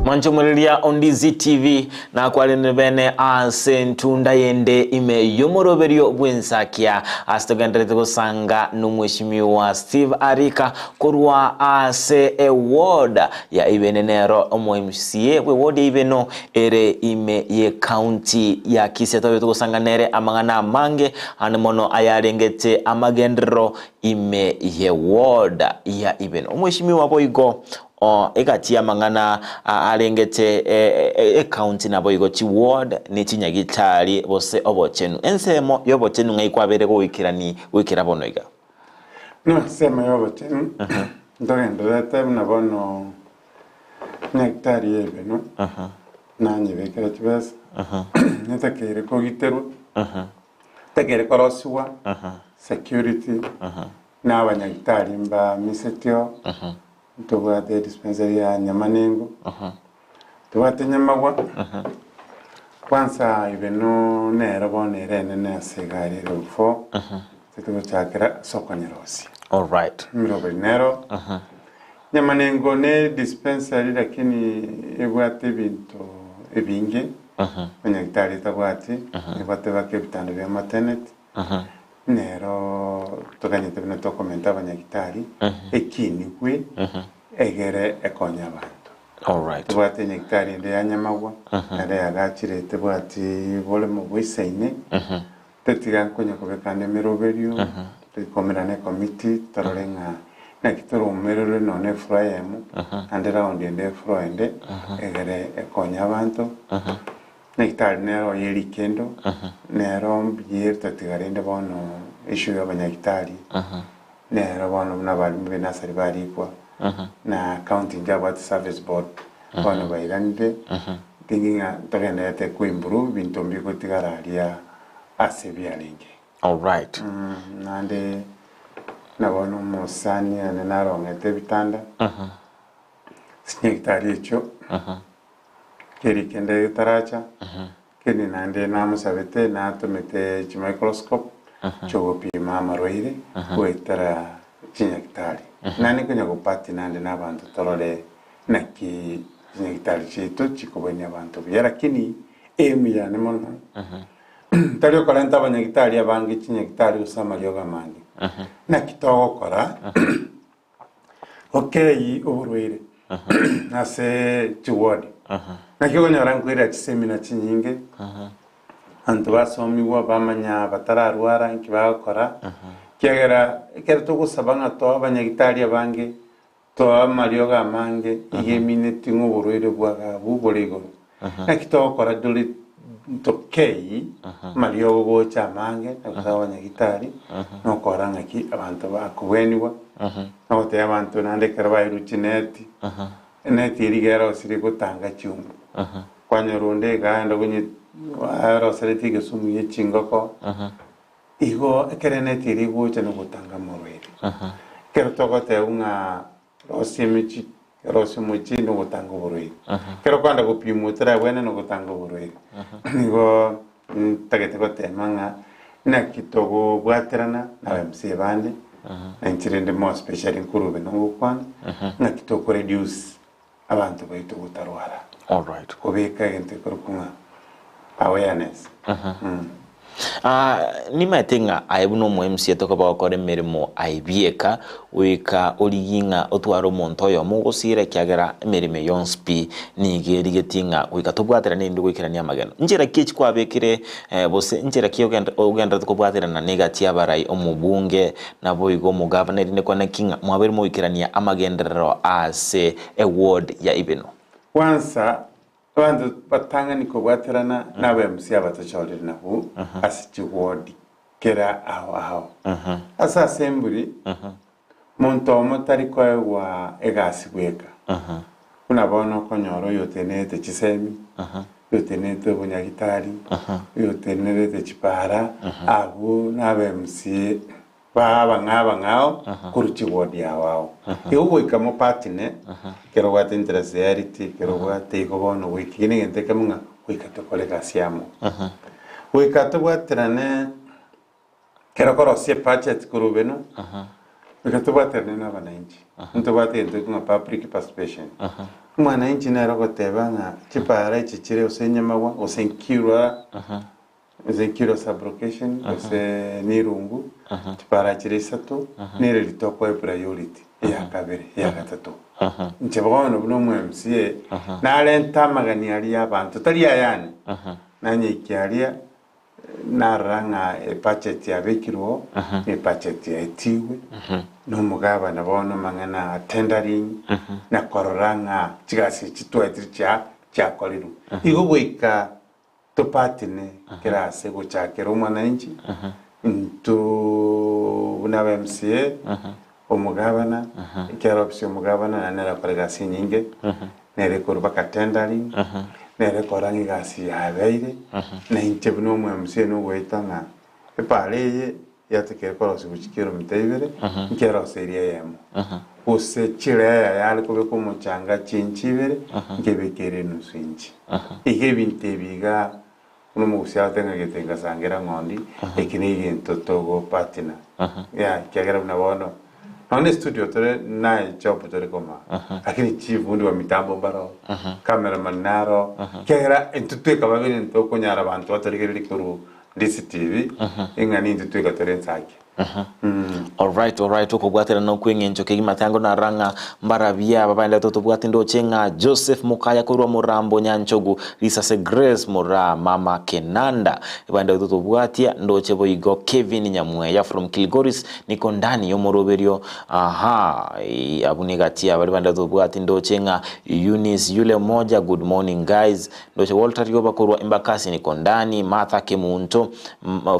S2: Mwanche omwereria Ondizi TV nakwarire bene ase entunda yende ime y'omoroberio bw'ensakia ase togenderete gosanga n'omweshimiwa Steve Arika korwa ase eward ya Ibene nero omo MCA bwe ward ya Ibeno ere ime ye county ya Kisii twabete gosanga nere amang'ana amange ande mono ayarengete amagenderero ime ye ward ya Ibeno. Omweshimiwa boigo o egati y'amang'ana arengete ecounty naboigo chiward ne chinyagitari gose obochenu. Ensemo y'obochenu ng'ai kwabere goikerani goikera bono iga?
S3: Ensemo y'obochenu ntogendererete buna bono nyagetari ya Ibeno nanyebekera chibesa netakeire kogiterwa, netakeire korosigwa security na abanyagitari mbamisetio, ntobwate dispensary ya Nyamanengo, ntobwate Nyamagwa, kwanza Ibeno nero bono ere enene ase egari ere before titogochakera ase okonyerosia.
S2: Alright.
S3: Emeroberi nero Nyamanengo ne dispensary lakini ebwate ebinto ebinge abanyagitari etabwati, ebwate baka ebitanda bia maternity, nero toganyete buna tokomenta abanyagitari ekinigwe egere ekonye abanto.
S2: Alright.
S3: Tobwate enyagitari ende ya Nyamagwa, nere yagachire tebwati boremo boisaine, Tetiga nkonya kobeka ande emeroberio, toikomerane ecommittee, torore ng'a naki toroumererwe nonya efloor eyemo, naende round ende efloor ende, egere ekonye abanto. Nyagitari nere oye rikendo, nero mbuya totatiga rende bono issue ya abanyagitari, nero bono buna abalimu be nursery barikwa, na county njabwate service board, bono bairanire, thinking ng'a togendererete koimprove ebinto mbigotigara aria ase biarenge.
S2: Alright.
S3: Naende nabo nomosani one narong'ete ebitanda, chinyagitari echio, keri kende getaracha, keri naende namosabete natomete chimicroscope chiogopima amarwaire goetera chinyagitari. Naende nkonya gopati naende na abanto torore naki chinyagitari chiaito chikobwania abanto buya lakini aim yane mono Tari okorenta abanyagitari abange chinyagitari gose amariogo amange. Naki togokora gokei oborwaire ase chiwodi. Naki okonyora nkoira chisemina chinyinge, abanto basomigwa bamanya batararwara nki bagokora, ekiagera ekero togosaba ng'a toe abanyagitari abange, Toa amariogo amange, iga emineti ng'a oborwaire bw'Ahabu bore igoro. Naki togokora tore tokei amariogo gocha amange na gosaba abanyagitari, na okora ng'aki abanto bakobwenigwa, na gotebia abanto naende ekero bairwe chineti, eneti eria iga erosirie gotanga chiumbu. Kwanyora onde iga aenda konye aroseretie egesumu gie chingoko, Igo ekero eneti eria egocha nogotanga amorwaire. Ekero togotebwa ng'a rosia emechie, rosia omochie nogotanga oborwaire. Ekero kwanda gopimwa otarabwene nogotanga oborwaire. Nigo ntagete gotema ng'a naki togobwaterana na aba MCA bande, na inche rende more especially nkorube nogokwana, ng'aki toko reduce abanto baito gotarwara.
S2: Alright.
S3: Kobeka egento ekorokwa ng'a awareness.
S2: Ah, nimaete ng'a aye buna omo MCA tokoba gokora emeremo aye bieka, goika origie ng'a otware omonto oyomo ogosiira ekiagera emeremo eye yonsi pi nigo erigetie ng'a goika tobwaterane erinde goikerania amageno. Nchera ki echi kwabekire eh, gose nchera ki ogende ogenderete kobwaterana na egati y'abarai omobunge Naboigo omogavana erinde kwane ki ng'a mwabeire mogoikerania amagenderero ase eward ya Ibeno.
S3: Kwansa abanto batang'ani kobwaterana naba MC abatachorire nabwo ase chiward kera ao ao. Ase assembly monto omo tari koegwa egasi bweka. Buna bono okonyora oyotenerete chisemi, oyotenerete obonyagitari, oyotenerete chipara, abwo nabe MCA ba abang'ao abang'ao korwa chiward ao ao. Igo goika mopatine, ekero obwate interest ya health, ekero obwate igo bono goika ekio negento ekemo ng'a goika tokore egasi amo. Goika tobwaterane Ekero okorosia ebudget korwa obenu, goika tobwaterane na abananchi. Ntobwate egento ekio ng'a public participation. Omwananchi nere ogoteba ng'a chipara echi chire gose Nyamagwa, gose Nkirwa, gose Nkirwa sub-location, gose Nirungu, chipara chire isato, nere ritokoe priority, eya kabere, eya gatato. Inche bono buna omo MCA, narente amagani aria ya abanto, tari ayane, nanyaikia aria. Narora ng'a ebudget yabekirwe oo, na ebudget yaetigwe, na omogabana bono amang'ana a tendering, na korora ng'a chigasi echi twaetire chia chiakorirwe. Igo goika topatine kera ase gochakera omwananchi, intwe buna aba MCA, omogabana, ekiagera ofisi ya omogabana naende nere akora egasi enyinge, nere ekorwa mpaka tendering, nere ekora ng'a egasi yabeire, na inche buna omo MCA nogoeta ng'a epara eye yatakeire korosigwa chikilomita ibere, nkeroseirie eyemo, gose chireya yare kobekwa omochanga chinchi ibere, nkebeke ere enusu inchi. Iga ebinto ebi igaa. Buna omogusia ateng'egete ngasangera ng'ondi, eki negento togopatina. Yeah, ekiagera buna bono, nonya ne studio tore naye job tore komaa, lakini chifundi ba mitambo mbaroo, cameraman naroo, ekiagera intwe tweka babere ntokonyara abanto batorigererie korwa DCTV, ing'a nintwe tweka tore ensaki.
S2: Alright, alright, okobwaterana okw'eng'encho kegima tango narora ng'a mbarabia aba baendete otobwati ndoche ng'a Joseph Mokaya korwa Morambo Nyanchogu Risase Grace Moraa Mama Kenanda ebaendete otobwatia ndoche boigo Kevin Nyamweya from Kilgoris niko ndani y'omoroberio aha abwo negati ya baria baendete otobwati ndoche ng'a Eunice Yule Moja good morning guys Ndoche Walter Rioba korwa Embakasi niko ndani Martha Kemunto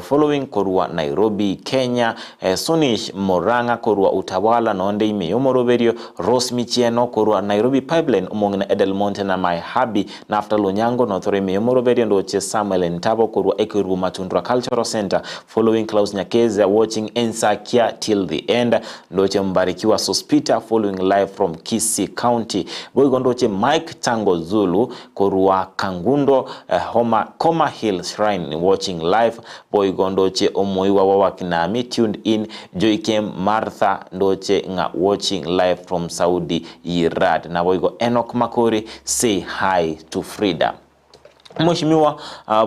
S2: Following korwa Nairobi, Kenya, Sunish Murang'a korwa Utawala nonde ime y'omoroberio, Rose Michieno korwa Nairobi Pipeline, omong'ina Edel Monte na my hubby Naftal Onyango notore ime y'omoroberio, ndoche Samuel Ntabo korwa Ekerubo Matundura Cultural Centre, Following Klaus Nyakeze watching Ensakia till the end, ndoche Mbarikiwa Sospeter following live from Kisii County, boigo ndoche Mike Tango Zulu Korwa Kangundo, Homa, Koma Hill Shrine watching live, boigo ndoche omoigwa wa Wakinami tuned in, Joycem Martha ndoche ng'a watching live from Saudi Yirad, naboigo Enock Makori say hi to Frida. Mweshimiwa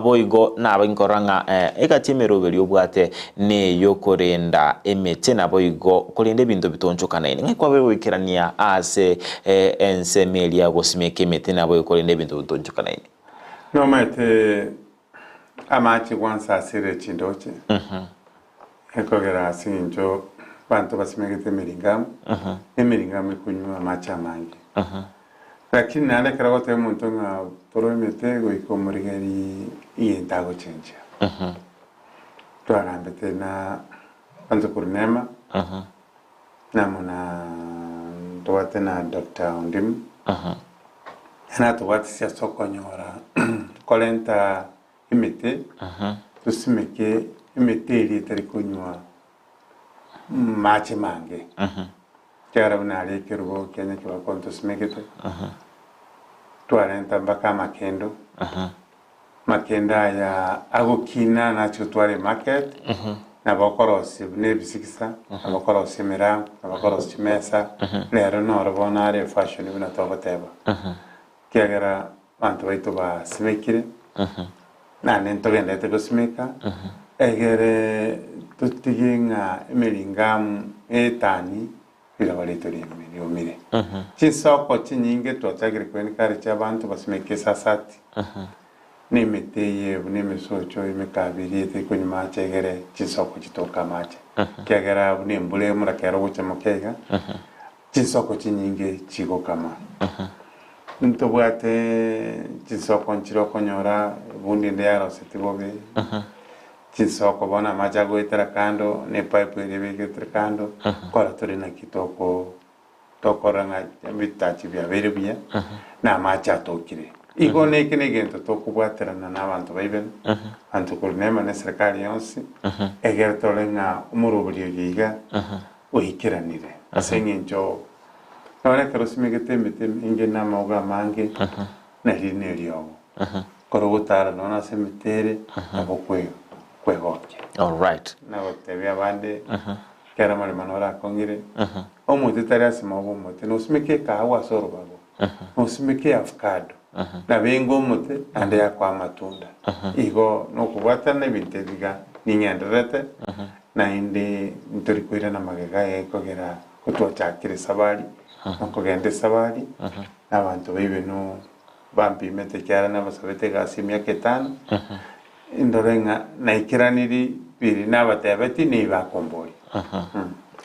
S2: boigo nabe nkorora ng'a egati emeroberi obwate neyokorenda emete naboigo korenda ebinto bitonchokanaine. Ng'ai kwabeire goikerania ase ensemo eria gosimeka emete naboigo korenda ebinto bitonchokanaine?
S3: Nomaete amache gwansa asire chindoche, ekogera ase eng'encho abanto basimegete emeringamu, na emeringamu ekonywa amache amange. Lakini naende ekero ogotebia omonto ng'a tore emete goika omorigererie egento agochenchia. Twagambete na abanto korwa Nema, namo na ntobwate na Doctor Ondimu, ere natobwatisia ase okonyora korenta emete, tosimeke emete eria etari konywa mache mange. Ekiagera buna aria ekerubo kia Nyakebako ntosimekete, twarenta mpaka amakendo, amakendo aya agokina nachi gotwara emarket, nabo okorosia buna ebisigisa, nabo okorosia emerango, nabo okorosia chimesa, rero noro bono are efashion buna togoteba. Ekiagera abanto baito basimekire, naende ntogenderete gosimeka, egere totige ng'a emeringamu etani riroba riaito riomire. Chinsoko chinyinge twachakire koencourage abanto basimeke esasati, na emete eye buna emesocho, emekabiri etari konywa amache egere chinsoko chitoke amache. Ekiagera buna embura emorakera ogocha moke iga, Chinsoko chinyinge chigokama. Ntobwate chinsoko nchire okonyora ebundi ende yaroseti bobe, chinsoko bono amache agoetera kando, na epipe eria ebegetire kando, kora tore naki toko. Tokorora ng'a ebitachi biabeire buya, na amache atokire. Igo neke negento tokobwaterana na abanto baibene, abanto korwa neema na eserekari yonsi, egere torore ng'a omoroberi oyo iga oikeranire. Ase eng'encho nonye ekero osimegete emete emenge na amauga amange, nari neriogo. Ekero ogotara nonye ase emete ere, nabo okwe kwegokia.
S2: Alright.
S3: Nagotebia abande, ekero amaremo norakong'ire, omote tari ase maobo omote, nosimeke ekahawa ase orobago, nosimeke eavocado, nabo enga omote naende yakoa amatunda. Igo nokobwatana ebinto ebi iga ning'endererete, naende ntori koirana magega gekogera gotwachakire esabari, nokogenda esabari, na abanto baibeno bampimete ekiagera nabasabete egasi emiaka etano, Indore ng'a naikeraniri biria nabatebetie nigo akomboria.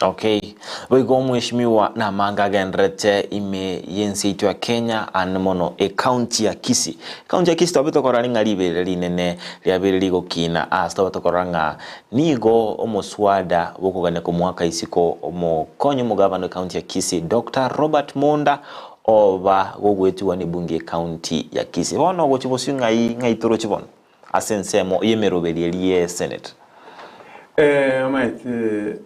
S2: Okay. Boigo omweshimiwa namanga agenderete ime y'ense yaito ya Kenya ande mono ecounty ya Kisii. Ecounty ya Kisii twabe tokorora ring'a riberera rinene riabeire rigokina ase twabe tokorora ng'a nigo omoswada bw'okogania komoaka isiko omokonyi omogabana ecounty ya Kisii Doctor Robert Monda Oba gogwetigwa nebunge y'ecounty ya Kisii. Bono ogochia bosio ng'ai ng'ai toroche bono ase ensemo y'emeroberi eria ye senate?
S3: Eh, omanyete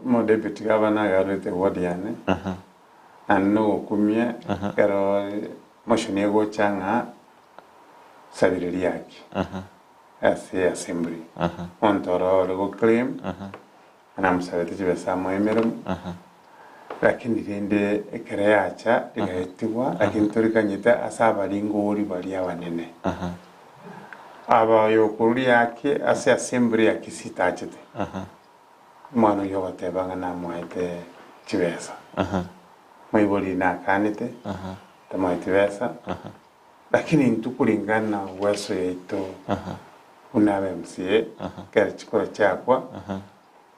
S3: omo deputy governor agarwete ward yane naende nogokumia ekero motion egocha ng'a sabire riaki ase assembly omonto oro ore go claim Namosabete chibesa amoe emeremo, lakini rende ekero yacha egaetigwa, lakini torikanyete ase abaringori baria abanene. Aba oyokorwa riake ase assembly ya Kisii tachete, omwana oyio ogoteba ng'a namoete chibesa. Moibori nakanete, tamoeti besa, lakini intwe kuringana uweso yaito buna aba MCA, ekero chikura chiakwa,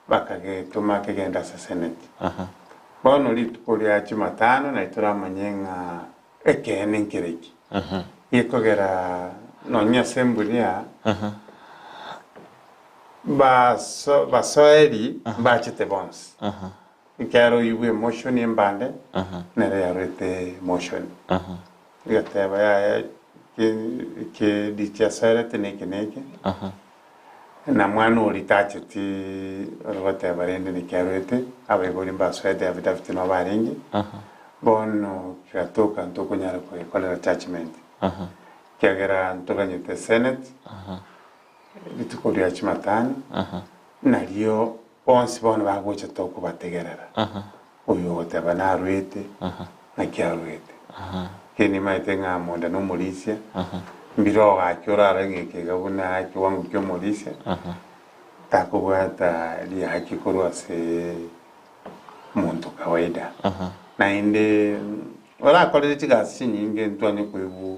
S3: bakagetoma kegende ase senate. Bono rituko ria Jumatano nari toramanye ng'a ekeene nkere ki. Gekogera nonya ase emburia, baso basoeri mbachete bonsi. Ekiagera oyio bw'emotion embande nere yarwete emotion. Egateba yaya eke dichiasoerete neke neke, na mwana oria tacheti ore goteba rende naki arwete, abaibori mbasoete affidavit nabo barenge, bono kegatoka ntokonyara kogekorera judgement, ekiagera ntoganyete senate, rituko ria jumatano, nario bonsi bono bagocha tokobategerera. Oyo ogoteba narwete, naki arwete? Ekiagera nimaete ng'a monda nomorisia, mbire ogaki orare ng'a ekeiga buna ekewango ki'omorisia, takobwata riaki korwa ase omonto kawaida. Naende orakorere chigasi chinyinge ntwanye koigwa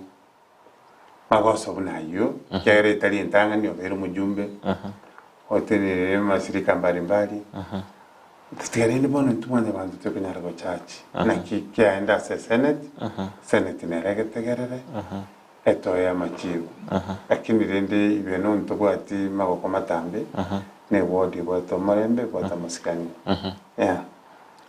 S3: magoso buna ayio, ekiagera etari entang'ani obeire omojumbe, otenenire amasirika mbari mbari, totiga rende bono intwe mwanyabanto tokonyara gochachi. Naki kiaenda ase esenate, esenate nere egetegerere, etoe amachibu. Lakini rende ibe nontobwati magoko matambe, na eward ebwate omorembe, ebwate amasikani. Yeah.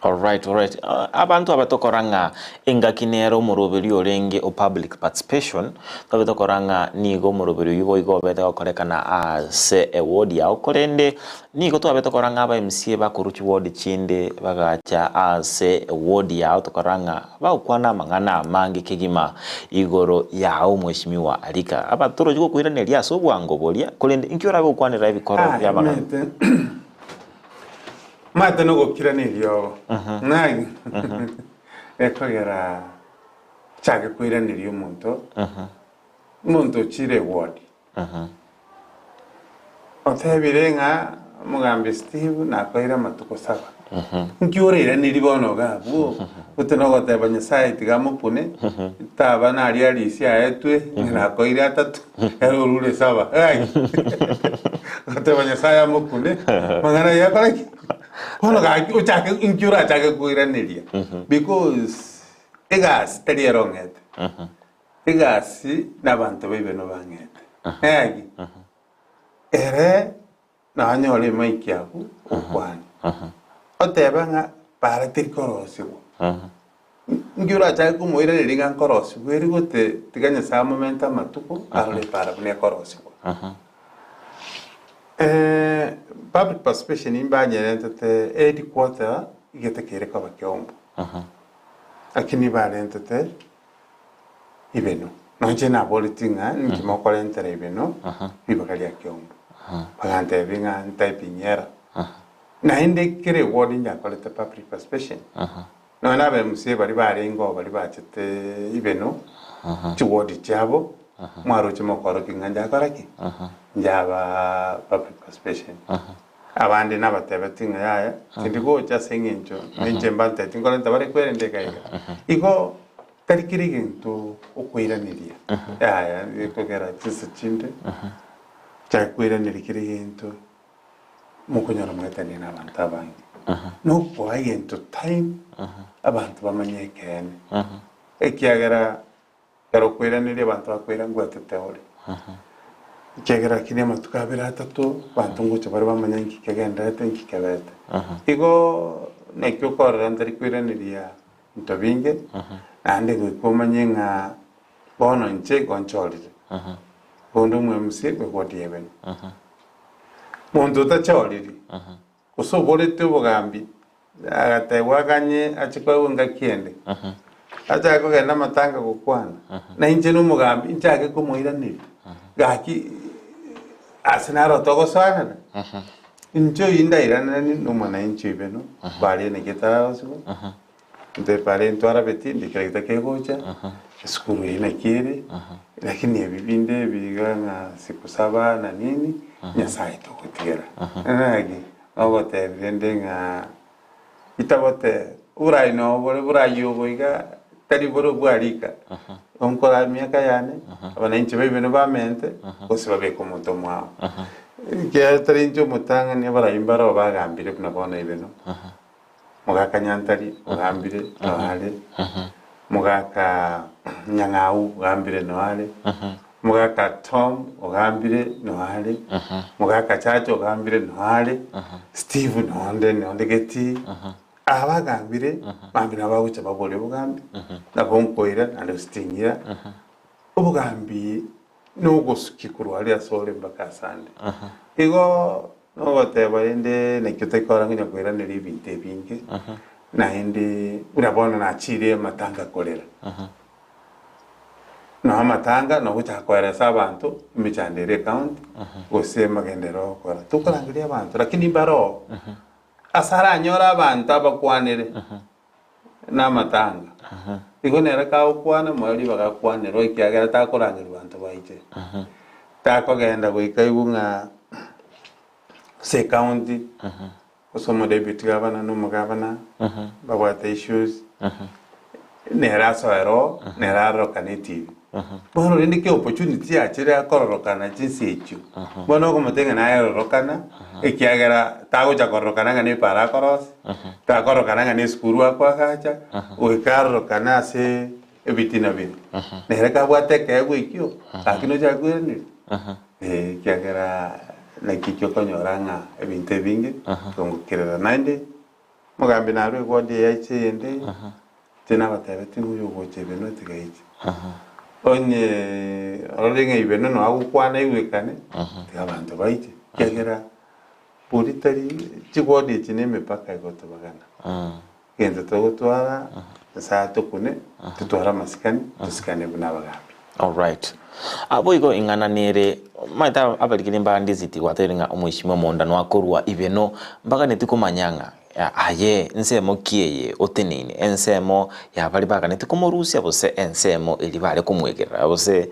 S2: Alright, alright. Abanto aba tokora ng'a engaki nere omoroberi orenge o public participation, tobe tokora ng'a nigo omoroberi oyio boigo obete gokorekana ase eward yao, korende nigo twabe tokora ng'a aba MCA bakorwa chiward chinde bagacha ase eward yao tokora ng'a bagokwana amang'ana amange kegima igoro yao mweshimiwa Arika. Aba torochi gokoiraneria ase obwango boria, korende inki orabe gokwanera ebikoro
S3: Ah,
S2: bia amang'ana?
S3: omanyete Omanyete nogokira neriogo, ng'ai gekogera chake koiraneria omonto, omonto ochire eward, otebire ng'a omogambi Steve nakoeire amatuko saba, nki orairanerie bono iga abwo? Gose nogoteba Nyasaye tiga amokune, taba naria risia aetwe, ng'a nakoeire atato, ere orure saba, ng'ai? Goteba Nyasaye amokune, mang'ana ayio akore ki? Bono gaki ochake inki orachake koiraneria because egasi tari ere ong'ete, egasi nabanto baibe nobang'ete, ng'aki? Ere Nanyore emaiki abwo okwane, otebe ng'a bara teri korosigwa. Nki orachake komoiraneria ng'a nkorosigwa ere gote tiga Nyasae amomente amatuko arore epaara buna ekorosigwa. Public participation mbanyerentete headquarter igete kere koba Keumbu. Lakini barentete ibeno. Nonche naboretie ng'a ninki mokorentera ibeno ribaga ria Keumbu. Bagantebia ng'a ntyping error. Naende kera eward nyakorete public participation. Nonya na aba MCA baria barenge oo baria bachete ibeno chiward chiabo mwaroche mokorokia ng'a njakora ki? Njaba public participation. Abande nabatebetie ng'a yaya tindi gocha ase eng'encho ninche mbanteti nkorente bare kwerenda iga iga. Igo tari kera egento okoiraneria yaya gekogera chinsa chinde chake koiraneria kera egento. Mokonyora moetanie nabanto abange, nokoa egento time abanto bamanye ekeene, ekiagera ekero okoiraneria abanto bakoira ngwetete ore, ekiagera lakini amatuko abere atato abanto ngocha bare bamanye nki kegenderete nki kebete. Igo naki okorora ntari koiraneria binto binge, naende goika omanye ng'a bono inche igo nchorire, bonde omo-MC bwe ward ya Ebeni. Monto otachoriri, gose oborete obogambi, agateebwa aganye ache koegwa engaki ende, achake kogenda amatanga gokwana, na inche nomogambi nchake komoiraneria, gaki ase naro togosoanana. Inche oyio ndairanane nomwananchi oibeno, baria naki etararosigwa. Intwe bare ntwarabeti ndi kera gita kegocha, esukuru eye naki ere, lakini ebi binde ebi iga ng'a siku saba na nini, Nyasaye togotigera. Naki nogotebia rende ng'a itabote oborai noo bore borai obo iga tari bore obwa rika, onkora emiaka yane, abananchi baibeno bamente, gose babeke omonto omwabo. Ekiagera tari inche omotang'ani abarai mbare oo bagambire buna bono ibeno. Mogaka Nyantari ogambire noare, Mogaka Nyang'au ogambire noare, Mogaka Tom ogambire noare, Mogaka Chacha ogambire noare, Steve nonde nonde getii. Aba bagambire, mambia nabo bagocha baborie obogambi, nabo nkoira naende gose ting'ira. Obogambi nogosukia korwa aria asore mpaka asande. Igo nogoteba rende nakio toikora ng'a koiraneria ebinto ebinge, naende buna bono nachire amatanga korera. Noo amatanga nogochaka koeresa abanto emechando ere ecounty, gose amagenderero ogokora. Tokorangeria abanto lakini mbaroo, ase aranyore abanto abakwanere. Namatanga. Igo nere kagokwana moyo ribaga akwanerwa ekiagera takorangeria banto baiche. Takogenda goika aigwe ng'a ase ecounty, gose omodeputy gavana na omogavana babwate issues, nere asoere oo, nere arorokane etibi. Bono rende kera opportunity yachire akororokana chinsa echio, bono okomotebia ng'a naye rorokana, ekiagera tagocha kororokana ng'a nebara akorosia, takororokana ng'a nesukuru akoagacha, goika arorokane ase ebitina bire. Nere kabwate ekeegwa ekio, gaki nochake koiraneria? Eh, ekiagera naki ekio okonyora ng'a ebinto ebinge, kongokerera. Naende, omogambi narwe eward eye aiche eyende. Inche nabatebetie ng'a oyogocha ebenwa tiga aiche. Onye orore ng'a ebenwa noo agokwana aigwekane, tiga abanto baiche, ekiagera bori tari chigodi echi na emepaka egotobagana. Egento togotwara, Nyasaye atokune, totware amasikani, tosikane buna abagambi.
S2: Alright. Boigo ing'ana nere, omanyete abarikire mbandisiti gwatebirie ng'a omoishimi omonda noakorwa ibeno, mbaganeti komanya ng'a Aye, ensemo ki eye oteneine, ensemo ya baria baganeti komorusia, gose ensemo eria bare komwegerera, gose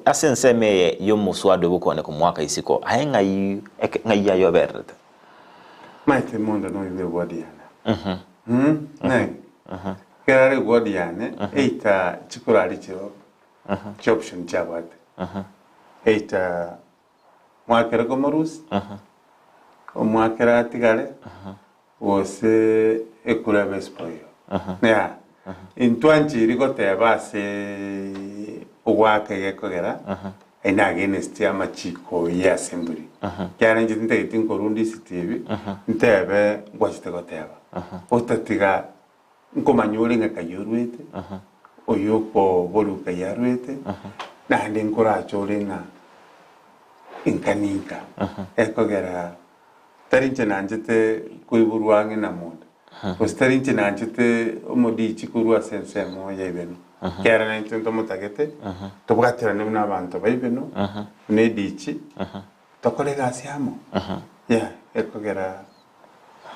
S2: ase ensemo eye y'omoswada oyo bw'okogania komoaka isiko, aye ng'ai eke ng'ai aye obererete?
S3: Maete mondo noigwe eward yane. Naki? Ekero are eward yane, eita chikorari chio chioption chiabwate. Eita Mwakere komorusia, omwakere atigare, gose ekura ebe spoil. Yeah. Intwancheiri goteba ase ogoaka egekogera aye against amachiko ye assembly. Ekiagera inche tintageti nkorunda ectv, ntebe ngwachete goteba. Otatiga. Nkomanya ore ng'a kai orwete, oyo okoborwa kai arwete, naende nkorache ore ng'a inka ninka. Ekogera tari inche nanchete koiborwa ang'e na monda, gose tari inche nanchete omodichi korwa ase ensemo ya ibeno. Ekiagera naintwe ntomotagete, tobwaterane buna abanto ba ibeno, buna edichi, tokore egasi amo. Yeah, ekogera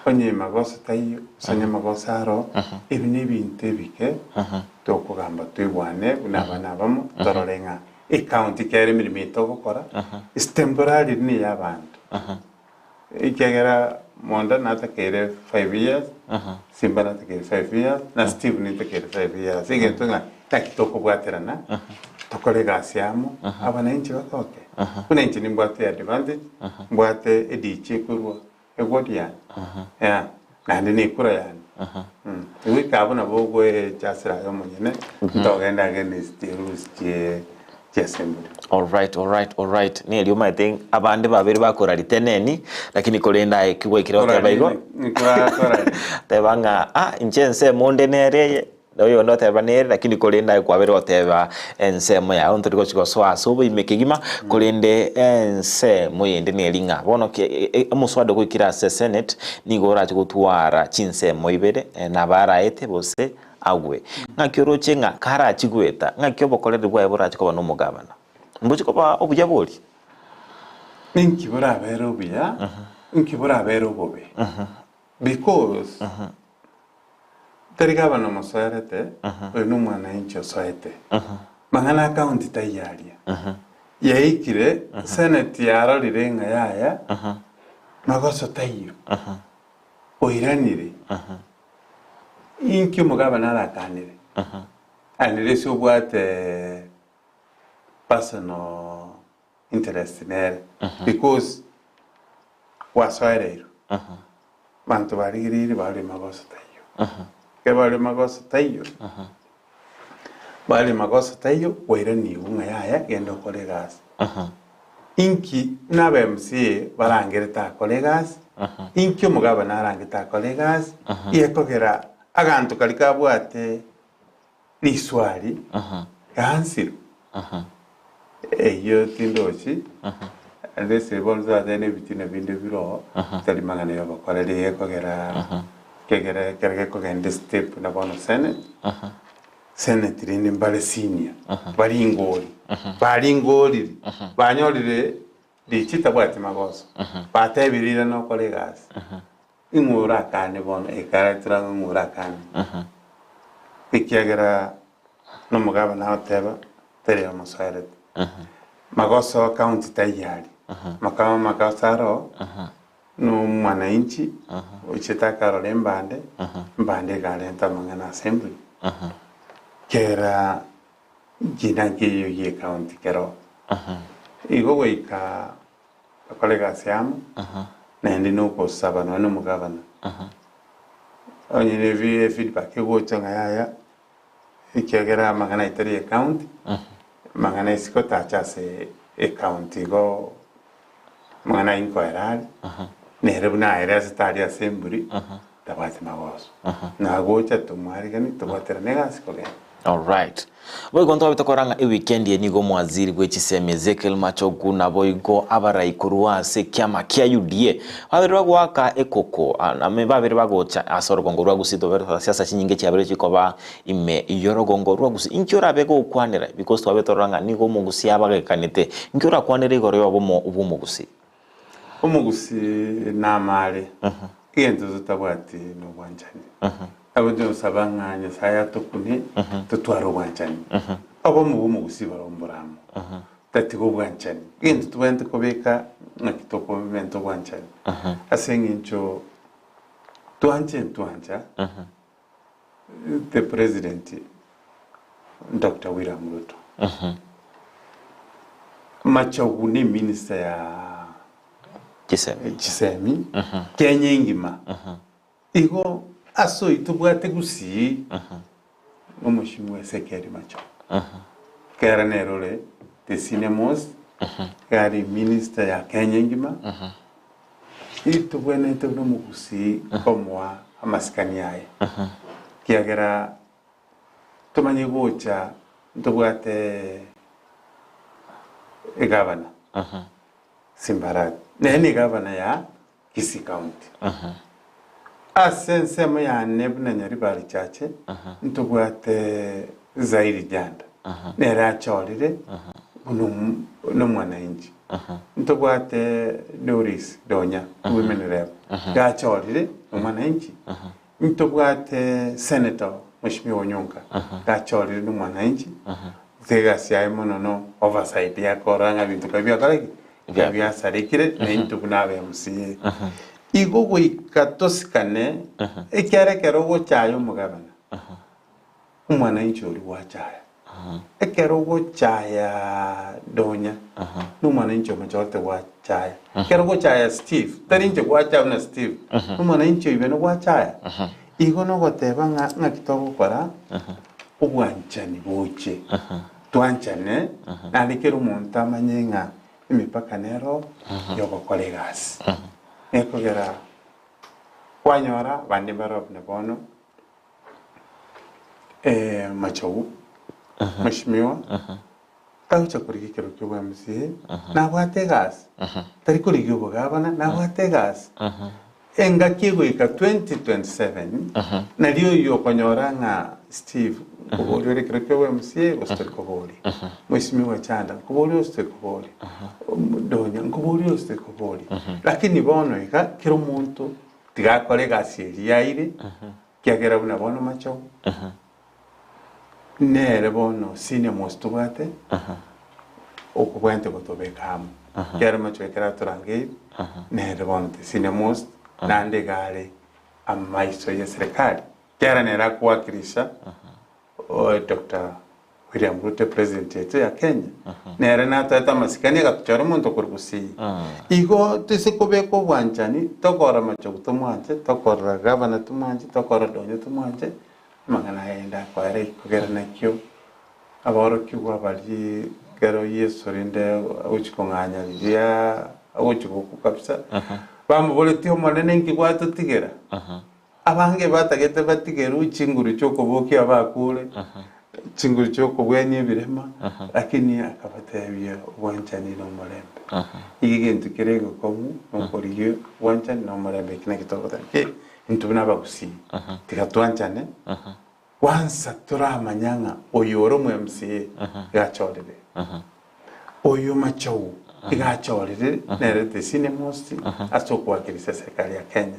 S3: Onye magoso taiyo, gose onye amagoso aro, ebi nebinto ebike tokogamba toigwane buna abana abamo, torore ng'a ecounty kere emeremo eye togokora is temporarily neya abanto. Ekiagera Monda natakeire five years, Simba natakeire five years, na Steve nitakeire five years, egento ng'a naki tokobwaterana tokore egasi amo, abananchi bagoke. Buna inche nimbwate advantage, mbwate edichi ekorwa Egoti yane, yeah, naende nekura yane. Goika abwo nabo ogoechasera aye omonyene, ntogende against rules chie chiassembly.
S2: Alright, alright, alright. Neri omanyete abande babere bakora riteneni, lakini korende aye ki gwaikire goteba igo, teba ng'a ah inche ensemo onde nere eye, Na oyonde oteba nere, lakini korende aye kwabere goteba ensemo yao, ntori gochia gosoa ase oboime kegima, korende ensemo yende neri ng'a bono ki omoswada goikire ase senate nigo orache gotwara chinsemo ibere, nabaraete gose agwe. Ng'aki oroche ng'a karachie goeta, ng'aki obokoreri bwaye borache koba nomogabana? Mbochie koba obuya bori?
S3: Ninki borabere obuya, inki borabere obobe? Because tari gavana omosoerete, oyo nomwananchi osoete. Mang'ana a county taiyo aria. Yaikire, senate yarorire ng'a yaya, magoso taiyo. Oiranire. Inki omogavana arakanere? Unless obwate personal interest nere because gwasoereirwe abanto barigereire bare magoso taiyo ekero bare magoso taiyo bare magoso taiyo kwairanigwe ng'a yaya genda okore egasi inki buna aba MCA barangerete akore egasi inki omogabana arangete akore egasi gekogera aganto karia kabwate Riswari gaansirwe eyio tindochi unless bono toratebe na ebitina binde bire oo tari mang'ana ya obokoreri gekogera kegera ekero gekogenda estep na bono senate, senate rende mbare senior baringori baringorire banyorire richi tabwati magoso batebire irana okore egasi. Ing'o orakane bono? Ekaretera ng'a ing'o orakane? Ekiagera nomogabana agoteba, tari omosoerete. Magoso county taiyo aria. Makao magoso aroo, nomwananchi ochiete akarora embande, embande ekarenta amang'ana assembly. Kera kina nkeiyo gie county keroo. Igo goika Bakore egasi amo, naende nogosaba nonya na omogabana. Onye ne efeedback egocha ng'a yaya, ekiagera amang'ana ayio tari ecounty, amang'ana isiko tacha ase ecounty igo amang'ana ayio nkoera are, nere buna aere ase tari ase emburi, tabwati magoso. Nagocha tomwarigani tobwaterane egasi kogenda.
S2: Alright. Boigo ntwabete korora ng'a ewikendi eye nigo omowaziri bwe chisemi Ezekiel Machogu naboigo abarai korwa ase ekiama kia UDA babere bagoaka ekoko ame babere bagocha ase orogongo rwa Gusii tobere siasa chinyinge chiabere chikoba ime y'orogongo rwa Gusii. Inki orabe gokwanera because twabete torora ng'a nigo omogusii abagekanete. Inki orakwanere igoro y'obomo bw'omogusii?
S3: Omogusii namare, egento totabwati nobwanchani. Nabo ntosaba ng'a Nyasaye atokune totware obwanchani. Obomo bw'omogusii barobwo mbore amo, tatiga obwanchani. Egento tobwenerete kobeka ng'aki tokomenta obwanchani ase eng'encho twanche ntwancha the president Doctor William Ruto Machogu ne minister ya
S2: Chisemi.
S3: chisemi Kenya engima igo ase oyio tobwate gusii nomoshimiwa Ezekiel Machogu ekero nere ore the senior most iga are minister ya Kenya engima Intobwenerete buna omogusii komoa amasikani aye. Kiagera tomanye gocha ntobwate egavana Simbarati, nere ne egavana ya Kisii County. Ase ensemo yane buna Nyaribari Chache ntobwate Zairi Janda, nere achorire buna omwananchi. Ntobwate Doris Donya, women rep, gachorire omwananchi. Ntobwate Senator Mweshimiwa Onyonka gachorire nomwananchi, gose egasi yaye mono no oversight ya korora ng'a ebinto kabi biakora ki? Kabi biasarekire na intwe buna aba MCA. Igo goika tosikane ekiagera ekero ogochaya omogabana, omwananchi oria gwachaya. Ekero ogochaya Donya, nomwananchi omochorete gwachaya. Ekero ogochaya Steve, tari inche gwachaya buna Steve, nomwananchi oibe nogwachaya. Igo nogoteba ng'a ng'aki togokora obwanchani boche, twanchane, naende kera omonto amanye ng'a emepaka nero yogokora egasi. Nekogera kwanyora abande mbare buna bono. Machogu, Mheshimiwa, tagocha korigia ekero kia obwa MCA, nabwate egasi, tari korigia obogabana, nabwate egasi. Engaki egoika 2027, nario oyio okonyora ng'a Steve, nkoboria ore ekero kia obwa MCA gose tori koboria. Mheshimiwa Chanda, nkoboria gose tori koboria. Donya, nkoboria gose tori koboria. Lakini bono iga, kera omonto tiga akore egasi eria yaire, Ekiagera buna bono machogu, nere bono senior most tobwate, okobwate gotobeka amo. Ekiagera machogu ekero atorangeire, nere bono the senior most, naende iga are amaiso ye serikali, ekiagera nere akowakilisha Doctor William Ruto president yaito ya Kenya, nere natoete amasikani agatochora omonto korwa Gusii. Igo toise kobeka obwanchani, tokorora Machogu tomwanche, tokorora gavana tomwanche, tokorora Donyo tomwanche, amang'ana aya ende akoera ekogera nakio aborokigwa baria ekero Yeso rende agochia kong'anya riria agochia gokwa kabisa, bamoboretie Omonene inki gwatotigera? Abange batagete batigerwe chinguru chi'okobokia abakure, chinguru chi'okobwenia ebirema, lakini akabatebia obwanchani na omorembe. Igo egento kere egekong'u nokorigia obwanchani na omorembe, eki nakio togoteba ki, intwe buna abagusii, tiga twanchane, kwansa toramanya ng'a oyo ore omo MCA iga achorire. Oyo Machou iga achorire nere the senior most ase okowakilisha serikali ya Kenya.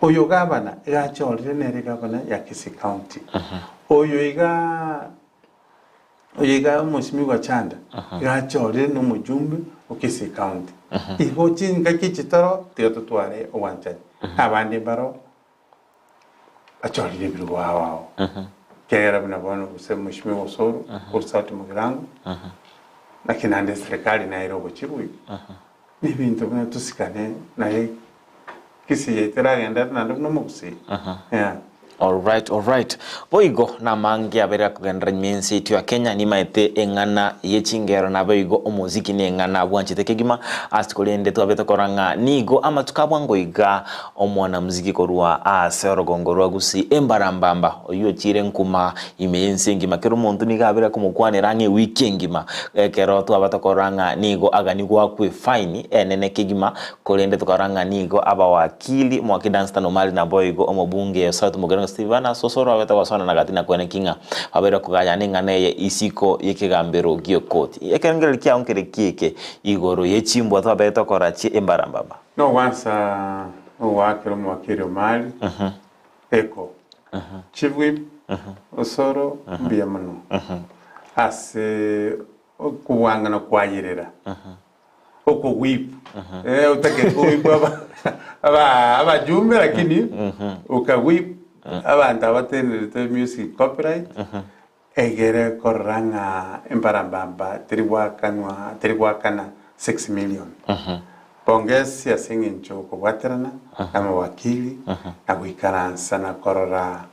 S3: Oyo gavana iga achorire nere gavana ya Kisii County. Oyo iga oyo iga Mheshimiwa Chanda iga achorire na omojumbe o Kisii County. Igo chingaki echi toro tiga totware obwanchani. Abande mbaro Bachorire ebirogo ao ao, ekiagera buna bono gose Mheshimiwa Osoro korwa South Mugirango, naki naende eserekari naye ere obochie boigo. Na ebinto buna tosikane naye Kisii yaito eragende naende buna omogusii, yeah.
S2: Alright, alright. Boigo namange abere akogenderera nyuma y'ense yaito ya Kenya nimaete eng'ana ye chingero naboigo omoziki ne eng'ana bwanchete kegima ase korende twabete korora ng'a nigo amatuko abwango iga Omwanamuziki korwa aase orogongo rwa Gusii Embarambamba, oyio ochiire nkuma ime y'ense engima. Kera omonto nigo abeire akomokwanera ang'e ewiki engima ekero twaba tokorora ng'a nigo aganigwe akwe efaini enene kegima, korende tokarora ng'a nigo abawakili, Omowakili Dunstan Omari naboigo omobunge Oswald Mugerengo Stephen ase osoro abete gosona na gati na kweneki ng'a babeire kogayana eng'ana eye isiko y'ekegambero gi'ekoti. Ekerengererio kiao nkere ki eke igoro ye chimbwa twabete tokora chie Embarambamba?
S3: Nogwansa ogoakera omowakili Omari, Eko, Chief Whip, Osoro mbuya mono ase okobwangana kwayerera okowip eh, otakeri kowip aba aba abajumbe lakini okawip abanto abatenerete music copyright egere korora ng'a embarambamba teri goakanwa teri goakana 6 million. Pongesi ase eng'encho okobwaterana na amawakili na goikaransa na korora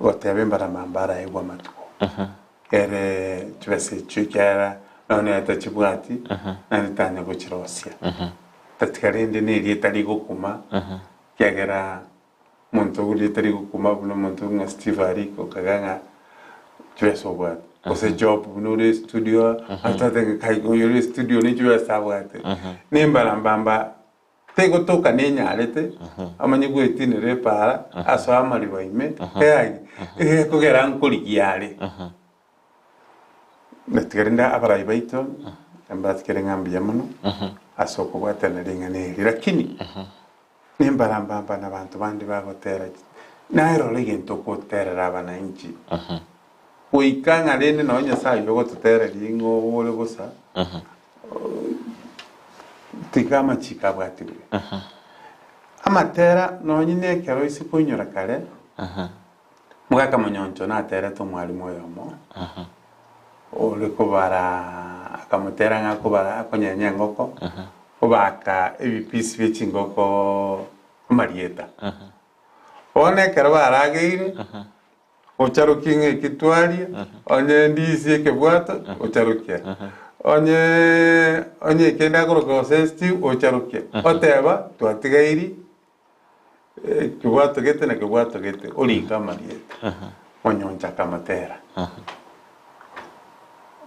S3: goteba embarambamba araegwe amatuko. Ere chibesa echio ekiagera nonye nere tachibwati naende tanya gochirosia. Tatiga rende na erieta rigokuma ekiagera. Omonto oria tari gokuma buna omonto ng'a Steve Ariko okaga ng'a chibesa obwate. Gose Job buna ore estudio, atote ng'a kai oyo ore estudio ne chibesa abwate. Ne embarambamba tegotoka nenyarete, amanye gwetinera epaara, asoe amariba ime, eagi, egekogera nkorigia are. Natiga rende abarai baito, mbatigere ng'a mbuya mono, ase okobwatana ring'ana eri. Lakini, Nimbarambamba nabanto bande bagotera, Naye rora egento ogoterera abananchi. Goika ng'a rende nonya Nyasae oyio ogototereria ing'o ore bosa, tiga amachiko abwatigwe. Amatera nonye na ekero ase koinyora kare, Mogaka Monyoncho naterete omwalimu oyomo, ore kobara akamotera ng'a akobara akonyenya engoko, obaka ebipisi bie chingoko amarieta. Bono ekero barageire, ocharokie ng'a eki twaria, onye ndisi ekebwato, ocharokia. Onye onye ekende akoroka gose stew, ocharokia. Oteba twatigairi Ekebwato gete na kebwato gete, orike amarieta, onyonche akamotera.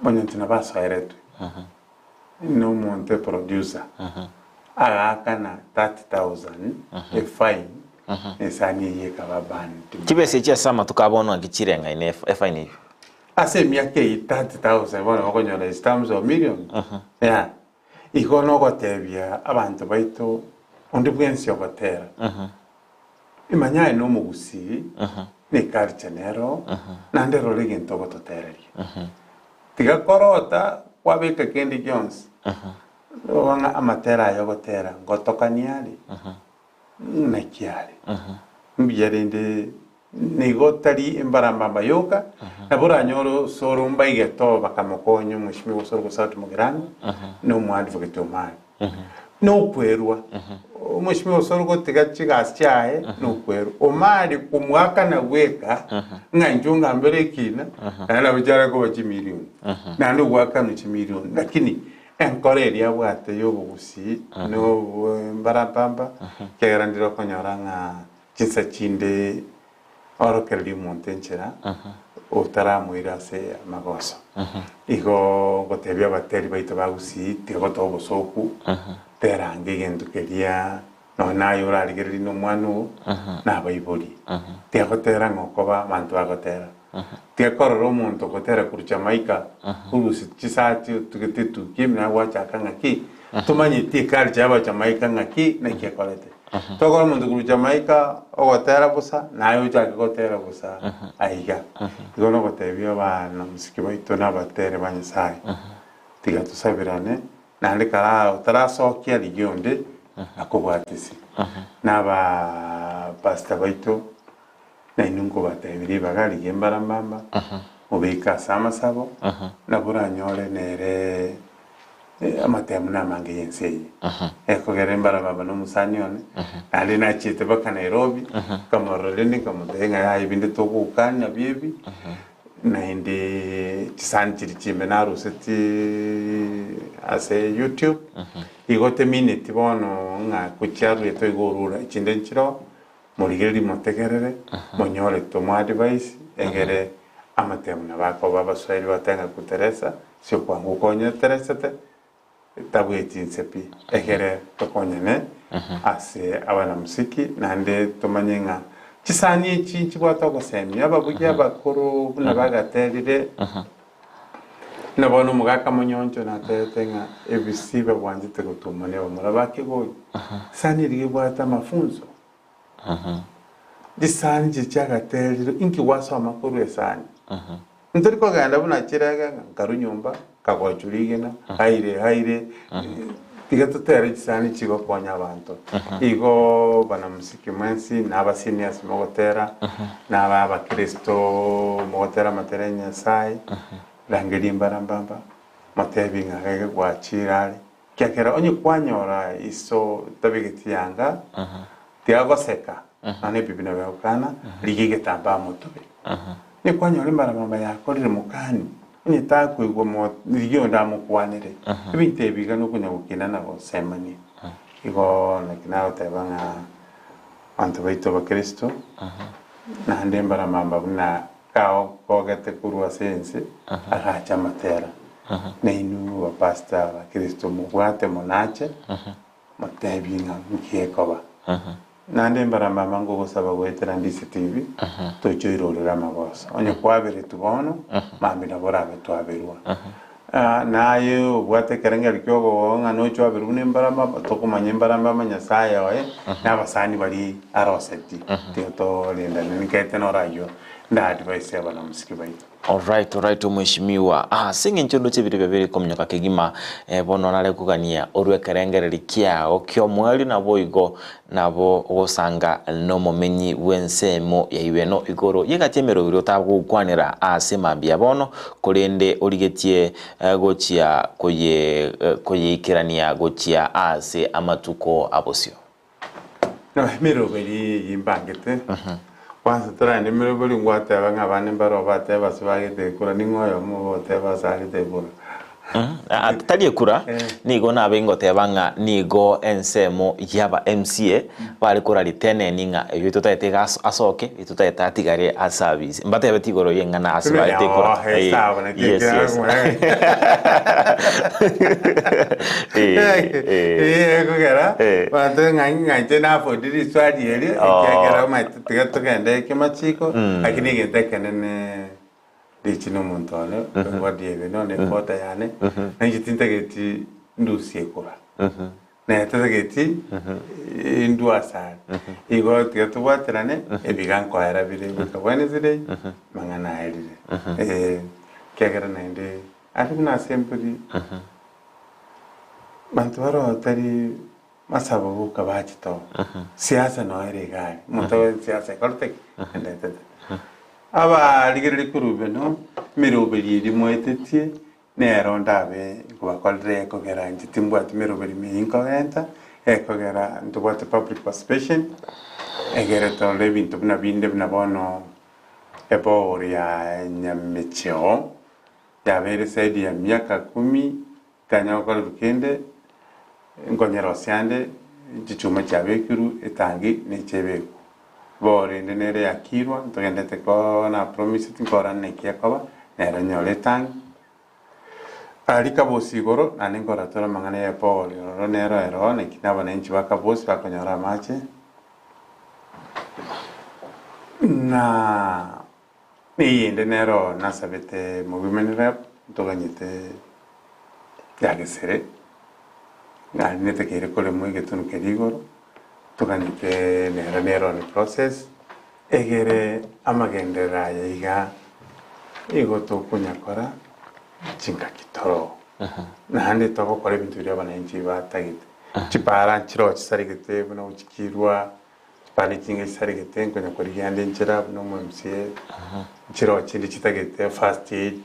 S3: Onyonche nabo asoeretwe na omonto eproducer, agaakana 30,000 efine, esani eyio ekaba banned.
S2: Chibesa echi ase amatuko a bono naki chireng'aine efine eyio?
S3: Ase emiaka eyio 30,000 bono bakonyora is terms of millions, yeah. Igo nogotebia abanto baito onde bwensi ogotera, Imanya aye nomogusii, ne culture nero, naende rora egento ogototereria. Tiga korota kwabeka kende gionsi, roba ng'a amatera aya ogotera ngotokania are, naki are. Mbuya rende Nigo tari embarambamba yoka, nabo oranyore osoro mbaigeto bakamokonya omweshimiwa osoro gose Sauti Mugirango na omoadvocate Omari. Nokwerwa. Omweshimiwa osoro gotiga chigasi chiaye nokwerwa. Omari komoakana bweka ng'a inchuo ngambere ekina naende nabo chiare koba chimilioni. Naende ogoakanwa chimilioni lakini enkoro eria abwate ya obogusii na embarambamba ekiagera ndire okonyora ng'a Chinsa chinde orokererie omonto enchera otaramoira ase amagoso. Igo ngotebia abateri baito ba Gusii tiga gotoa obosooku, terange egento keria nonya naye orarigererie na omwana oo na abaibori. Tiga gotera ng'a okoba abanto bagotera. Tiga korora omonto ogotera korwa Jamaica orusie chisati otugete etukia ime naye gwachaka ng'aki tomanyeti eculture ya abajamaika ng'aki naki ekorete. Tokora omonto korwa Jamaica ogotera bosa, naye ochake gotera bosa aiga. Igo nogotebia abana mosike baito na abatere ba Nyasaye, tiga tosabirane, naende kara otarasokia rigia onde akobwatisi. Na aba pastor baito nainwe nkobatebia ribaga rigia embarambamba, mobeke ase amasabo, nabo oranyore nere Amatemu namange y'ense eye, ekogera embarababa nomosani one, naende nachiete mpaka Nairobi, nkamorora rende nkamotebia ng'a yaya ebinde togokania nabio ebi, naende chisani chiria chimbe narusetie ase YouTube, igo temineti bono ng'a gochiaruete igo orure, echinde nchiroo, morigererie motegerere, monyore tomoadvise, egere amatemu nabo akoba abaswahili bagoteba ng'a kuteresa, Ase okwango okonyeteresete, tabweti inse pi, egere tokonyane ase abanamosiki, naende tomanye ng'a chisani echi nchibwate ogosemia ababuya abakoro buna bagaterire, buna bono omogaka monyoncho naterete ng'a ebisiba bwanchete gotuma ne bamura ba Kegoi, esani eria ebwate amafunso, Chisani chiria chiagaterire, inki gwasoma korwa esani? Ntori kogenda buna chirege ng'a nkarwa nyomba, nkagochwa rigena, aire aire, tiga totere chisani chigokonya abanto. Igo banamusiki mwensi, na abaseniors mogotera, na aba abakristo mogotera amatera ya Nyasaye, rangeria mbarambamba, motebie ng'a gege gwachire are. Ekiagera onye kwanyora iso tabegeti yanga, tiagoseka, nonya nebibi nabo egokana, rigia egetambaa motube. Onye kwanyora embarabamba yakorire mokani, onye takoigwa mo rigia onde amokwanere. Ebinto ebi iga nokonya gokina na gosemania. Igo naki nagoteba ng'a. Abanto baito abakristo, naende mbaramamba buna kagogete korwa ase ense, agacha amatera. Nainwe abapastor abakristo mobwate monache, motebie ng'a nki ekoba. Naende mbaramamba ngogosaba goetera DCTV, toche oirorere amagoso. Onye kwaberetwe bono, mambia nabo orabe twaberwa. Naye obwate ekerengerio ki'ogogoa ng'a noche oaberwe buna embarambamba, tokomanya embarambamba Nyasaye oye, na abasani baria arosetie. Tiga torendane nikaete noro ayio ndaadvise abanamusiki baito.
S2: Alright, alright omweshimiwa. Ase eng'encho ndoche ebiro biabeire kominyoka kegima, bono nare kogania orwe ekerengereri kiao ki'omoerio naboigo Nabo ogosanga nomomenyi bw'ensemo ya Ibeno igoro y'egati y'emeroberi otagokwanera ase mambia bono, korende origetie gochia koyeikerania gochia ase amatuko a bosio.
S3: Emeroberi eyio mbangete, kwanza toragende emeroberi ngwateba ng'a abande mbare obatebe ase bagete ekura, ning'o oyomo ogoteba ase agete ekura?
S2: Tari ekura, nigo nabe ingoteba ng'a nigo ensemo y'aba MCA bare kora riteneni ng'a oyio totagete iga asoke, oyio totagete atigare ase abisi. Mbatebeti igoro y'eng'ana ase barete ekura. Yes, yes.
S3: Ekogera banto ng'a ng'a inche nafodi riswali erio ekiagera omanyete tiga togende ekemachiko lakini egento ekenene Richi nomonto one, eward ebe none equota yane, na inche tintageti ndusie ekura. Naye tatageti indue asare. Igo tiga tobwaterane, ebiga nkoera bire goika Wednesday, mang'ana aerire. Eh, ekiagera naende aria buna ase embori, banto baroo tari masabo boka bachete oo. Siasa noyo ere iga aria, omonto oyo siasa ekorete ki? Endetete. Abarigereria korwa beno, emeroberi eria mwaetetie, nero ndabe nkobakorera ekogera inche timbwati meroberi meye nkogenta, ekogera ntobwate public participation, egere torore ebinto buna binde buna bono ebohole ya Nyamecheo, yabeire zaidi ya miaka kumi, Tanya gokorerwa kende, nkonyerosia ande chichuma chiabekirwe etangi nechebekwa. Bo rende nere yakirwa, ntogendete ko na promiseti nkorora naki ekoba, nere nyore etangi. Aria kabosi igoro, naende nkorora tore amang'ana ya Paul ororo nero ero, naki nabananchi ba kabosi bakonyora amache, na Eyende nero nasabete mowomen rep ntoganyete ya gesere naende netekeire koremwa egetunu keria igoro toganyete nero nero on process egere amagenderero aya iga igo tokonyakora chingaki toro naende togokora ebinto biria abananchi batagete chipara nchiroo chisaregete buna gochikirwa. Chipande chinge chisaregete nkonya korigia ande enchera buna omo MCA, nchiroo chinde chitagete first aid,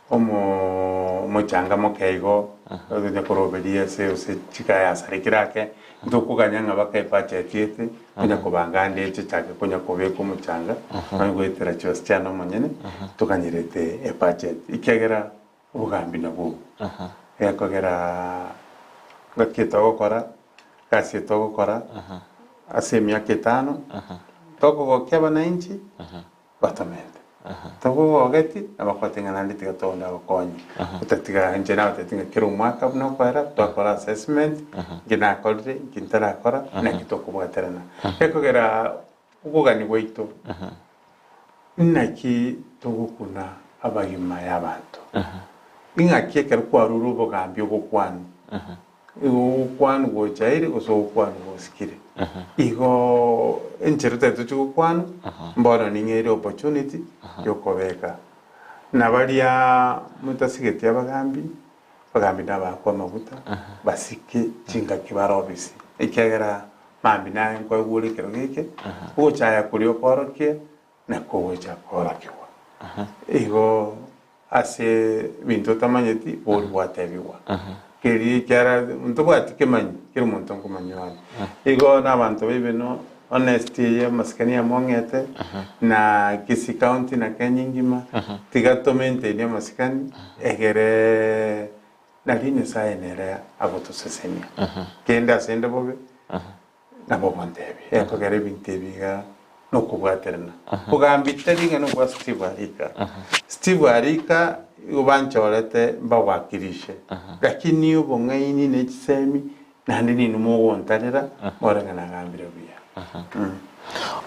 S3: omo omochanga moke igo, onya koroberia ase gose chikayasarekire ake, ntokoganya ng'a baka ebudget ete, konya kobanga ande chichake konya kobeka omochanga, nonya goetera chibesa chiane omonyene, toganyerete ebudget. Ekiagera obogambi nabwo obo, gekogera ngaki togokora, egasi eye togokora ase emiaka etano, tokogokia abananchi batomente, tokogogeti nabakote ng'a naende tiga toonde agokonye, otatiga inche nabatebeti ng'a kera omwaka buna okoera twakora assessment, inki nakorire, inki ntarakora, naki tokobwaterana. Gekogera okogania gwaito Inaki togokuna abagima y'abanto? Ing'aki ekero kwarure obogambi ogokwanwa? Igo ogokwanwa gochaire gose ogokwanwa gosikire? Igo enchera otari tochia gokwanwa, mbono ning'eire opportunity yokobeka. Na baria motasigeti abagambi, abagambi nabakwa amaguta, basike chingaki bare obisi, ekiagera Mambia naye nkoigure ore ekero geke, ogochaya koria okoorokia nakwo gocha koorokigwa. Igo ase ebinto otamanyeti bori gwatebigwa. Keria ekiara ntobwati kemanyi, kera omonto nkomanywa are. Igo na abanto baibeno honesty eye amasikani among'ete na Kisii County na Kenya engima, tiga to maintain amasikani egere Nario Nyasae nere agotosesenia. Kende ase inde bobe, Nabo ogontebia, Ekogera ebinto ebi iga nokobwaterana. Kogambia tari ng'a nokwa Steve Arika. Steve Arika igo banchorete mbawakilishe, lakini obong'aini ne chisemi naende ninwe mogontarera more ng'a nagambire buya.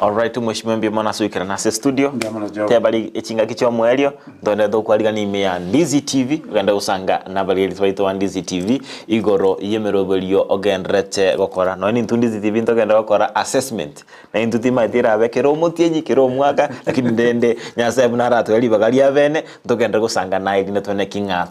S2: Alright mheshimiwa mbuya mono ase goikerana ase studio.
S3: Mbuya mono Job.
S2: Teba ri echingaki chia omoerio ntogende tokwarigania ime ya Ndizi TV ogende gosanga nabarigereria baito ba Ndizi TV igoro y'emeroberio ogendererete gokora. Nonya nintwe Ndizi TV ntogende gokora assessment na intwe timaeti erabe kera omotienyi kera omwaka lakini rende Nyasaye buna aratoe ribaga ria bene ntogende gosanga naye erinde twane ki ng'a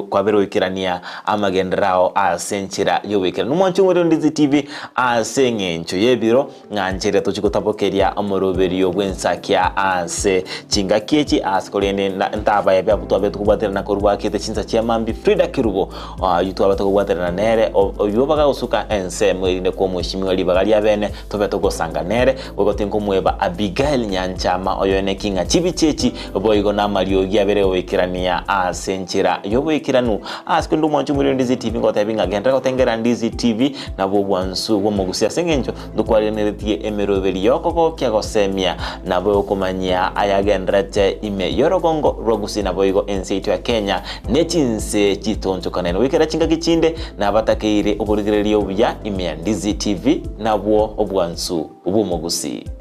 S2: kwabere goikerania amagenderero ao ase enchera y'oboikeranu. Mwanche omorero Ndizi TV ase eng'encho y'ebiro Ng'a nchere tochie gotabokeria omoroberio bw'ensakia ase chingaki echi ase korende ntabaebia abwo twabete kobwaterana korwa bakete chinsa chia mambia Frida Kerubo ayio twabete kobwaterana nere oyio bagagosuka ensemo erinde kw'omoeshimiwa ribaga ria bene tobe togosanga nere boigo tinkomweba Abigail Nyanchama oyoene ki ng'a chibicha echi boigo namariogi abere goikerania ase enchera y'oboikeranu ase korende omwancho omorero Ndizi TV ngotebi ng'a genderera gotengera Ndizi TV nabwo obwansu bw'omogusi ase eng'encho Ntokwarigereretie emeroberi y'okogokia gosemia, nabo okomanyia ayagendererete ime y'orogongo rwa Gusii naboigo ense yaito ya Kenya ne chinse chitonchokanene. Goikera chingaki chinde nabatakeire oborigereria obuya ime ya Ndizi TV nabwo obwansu bw'omogusii.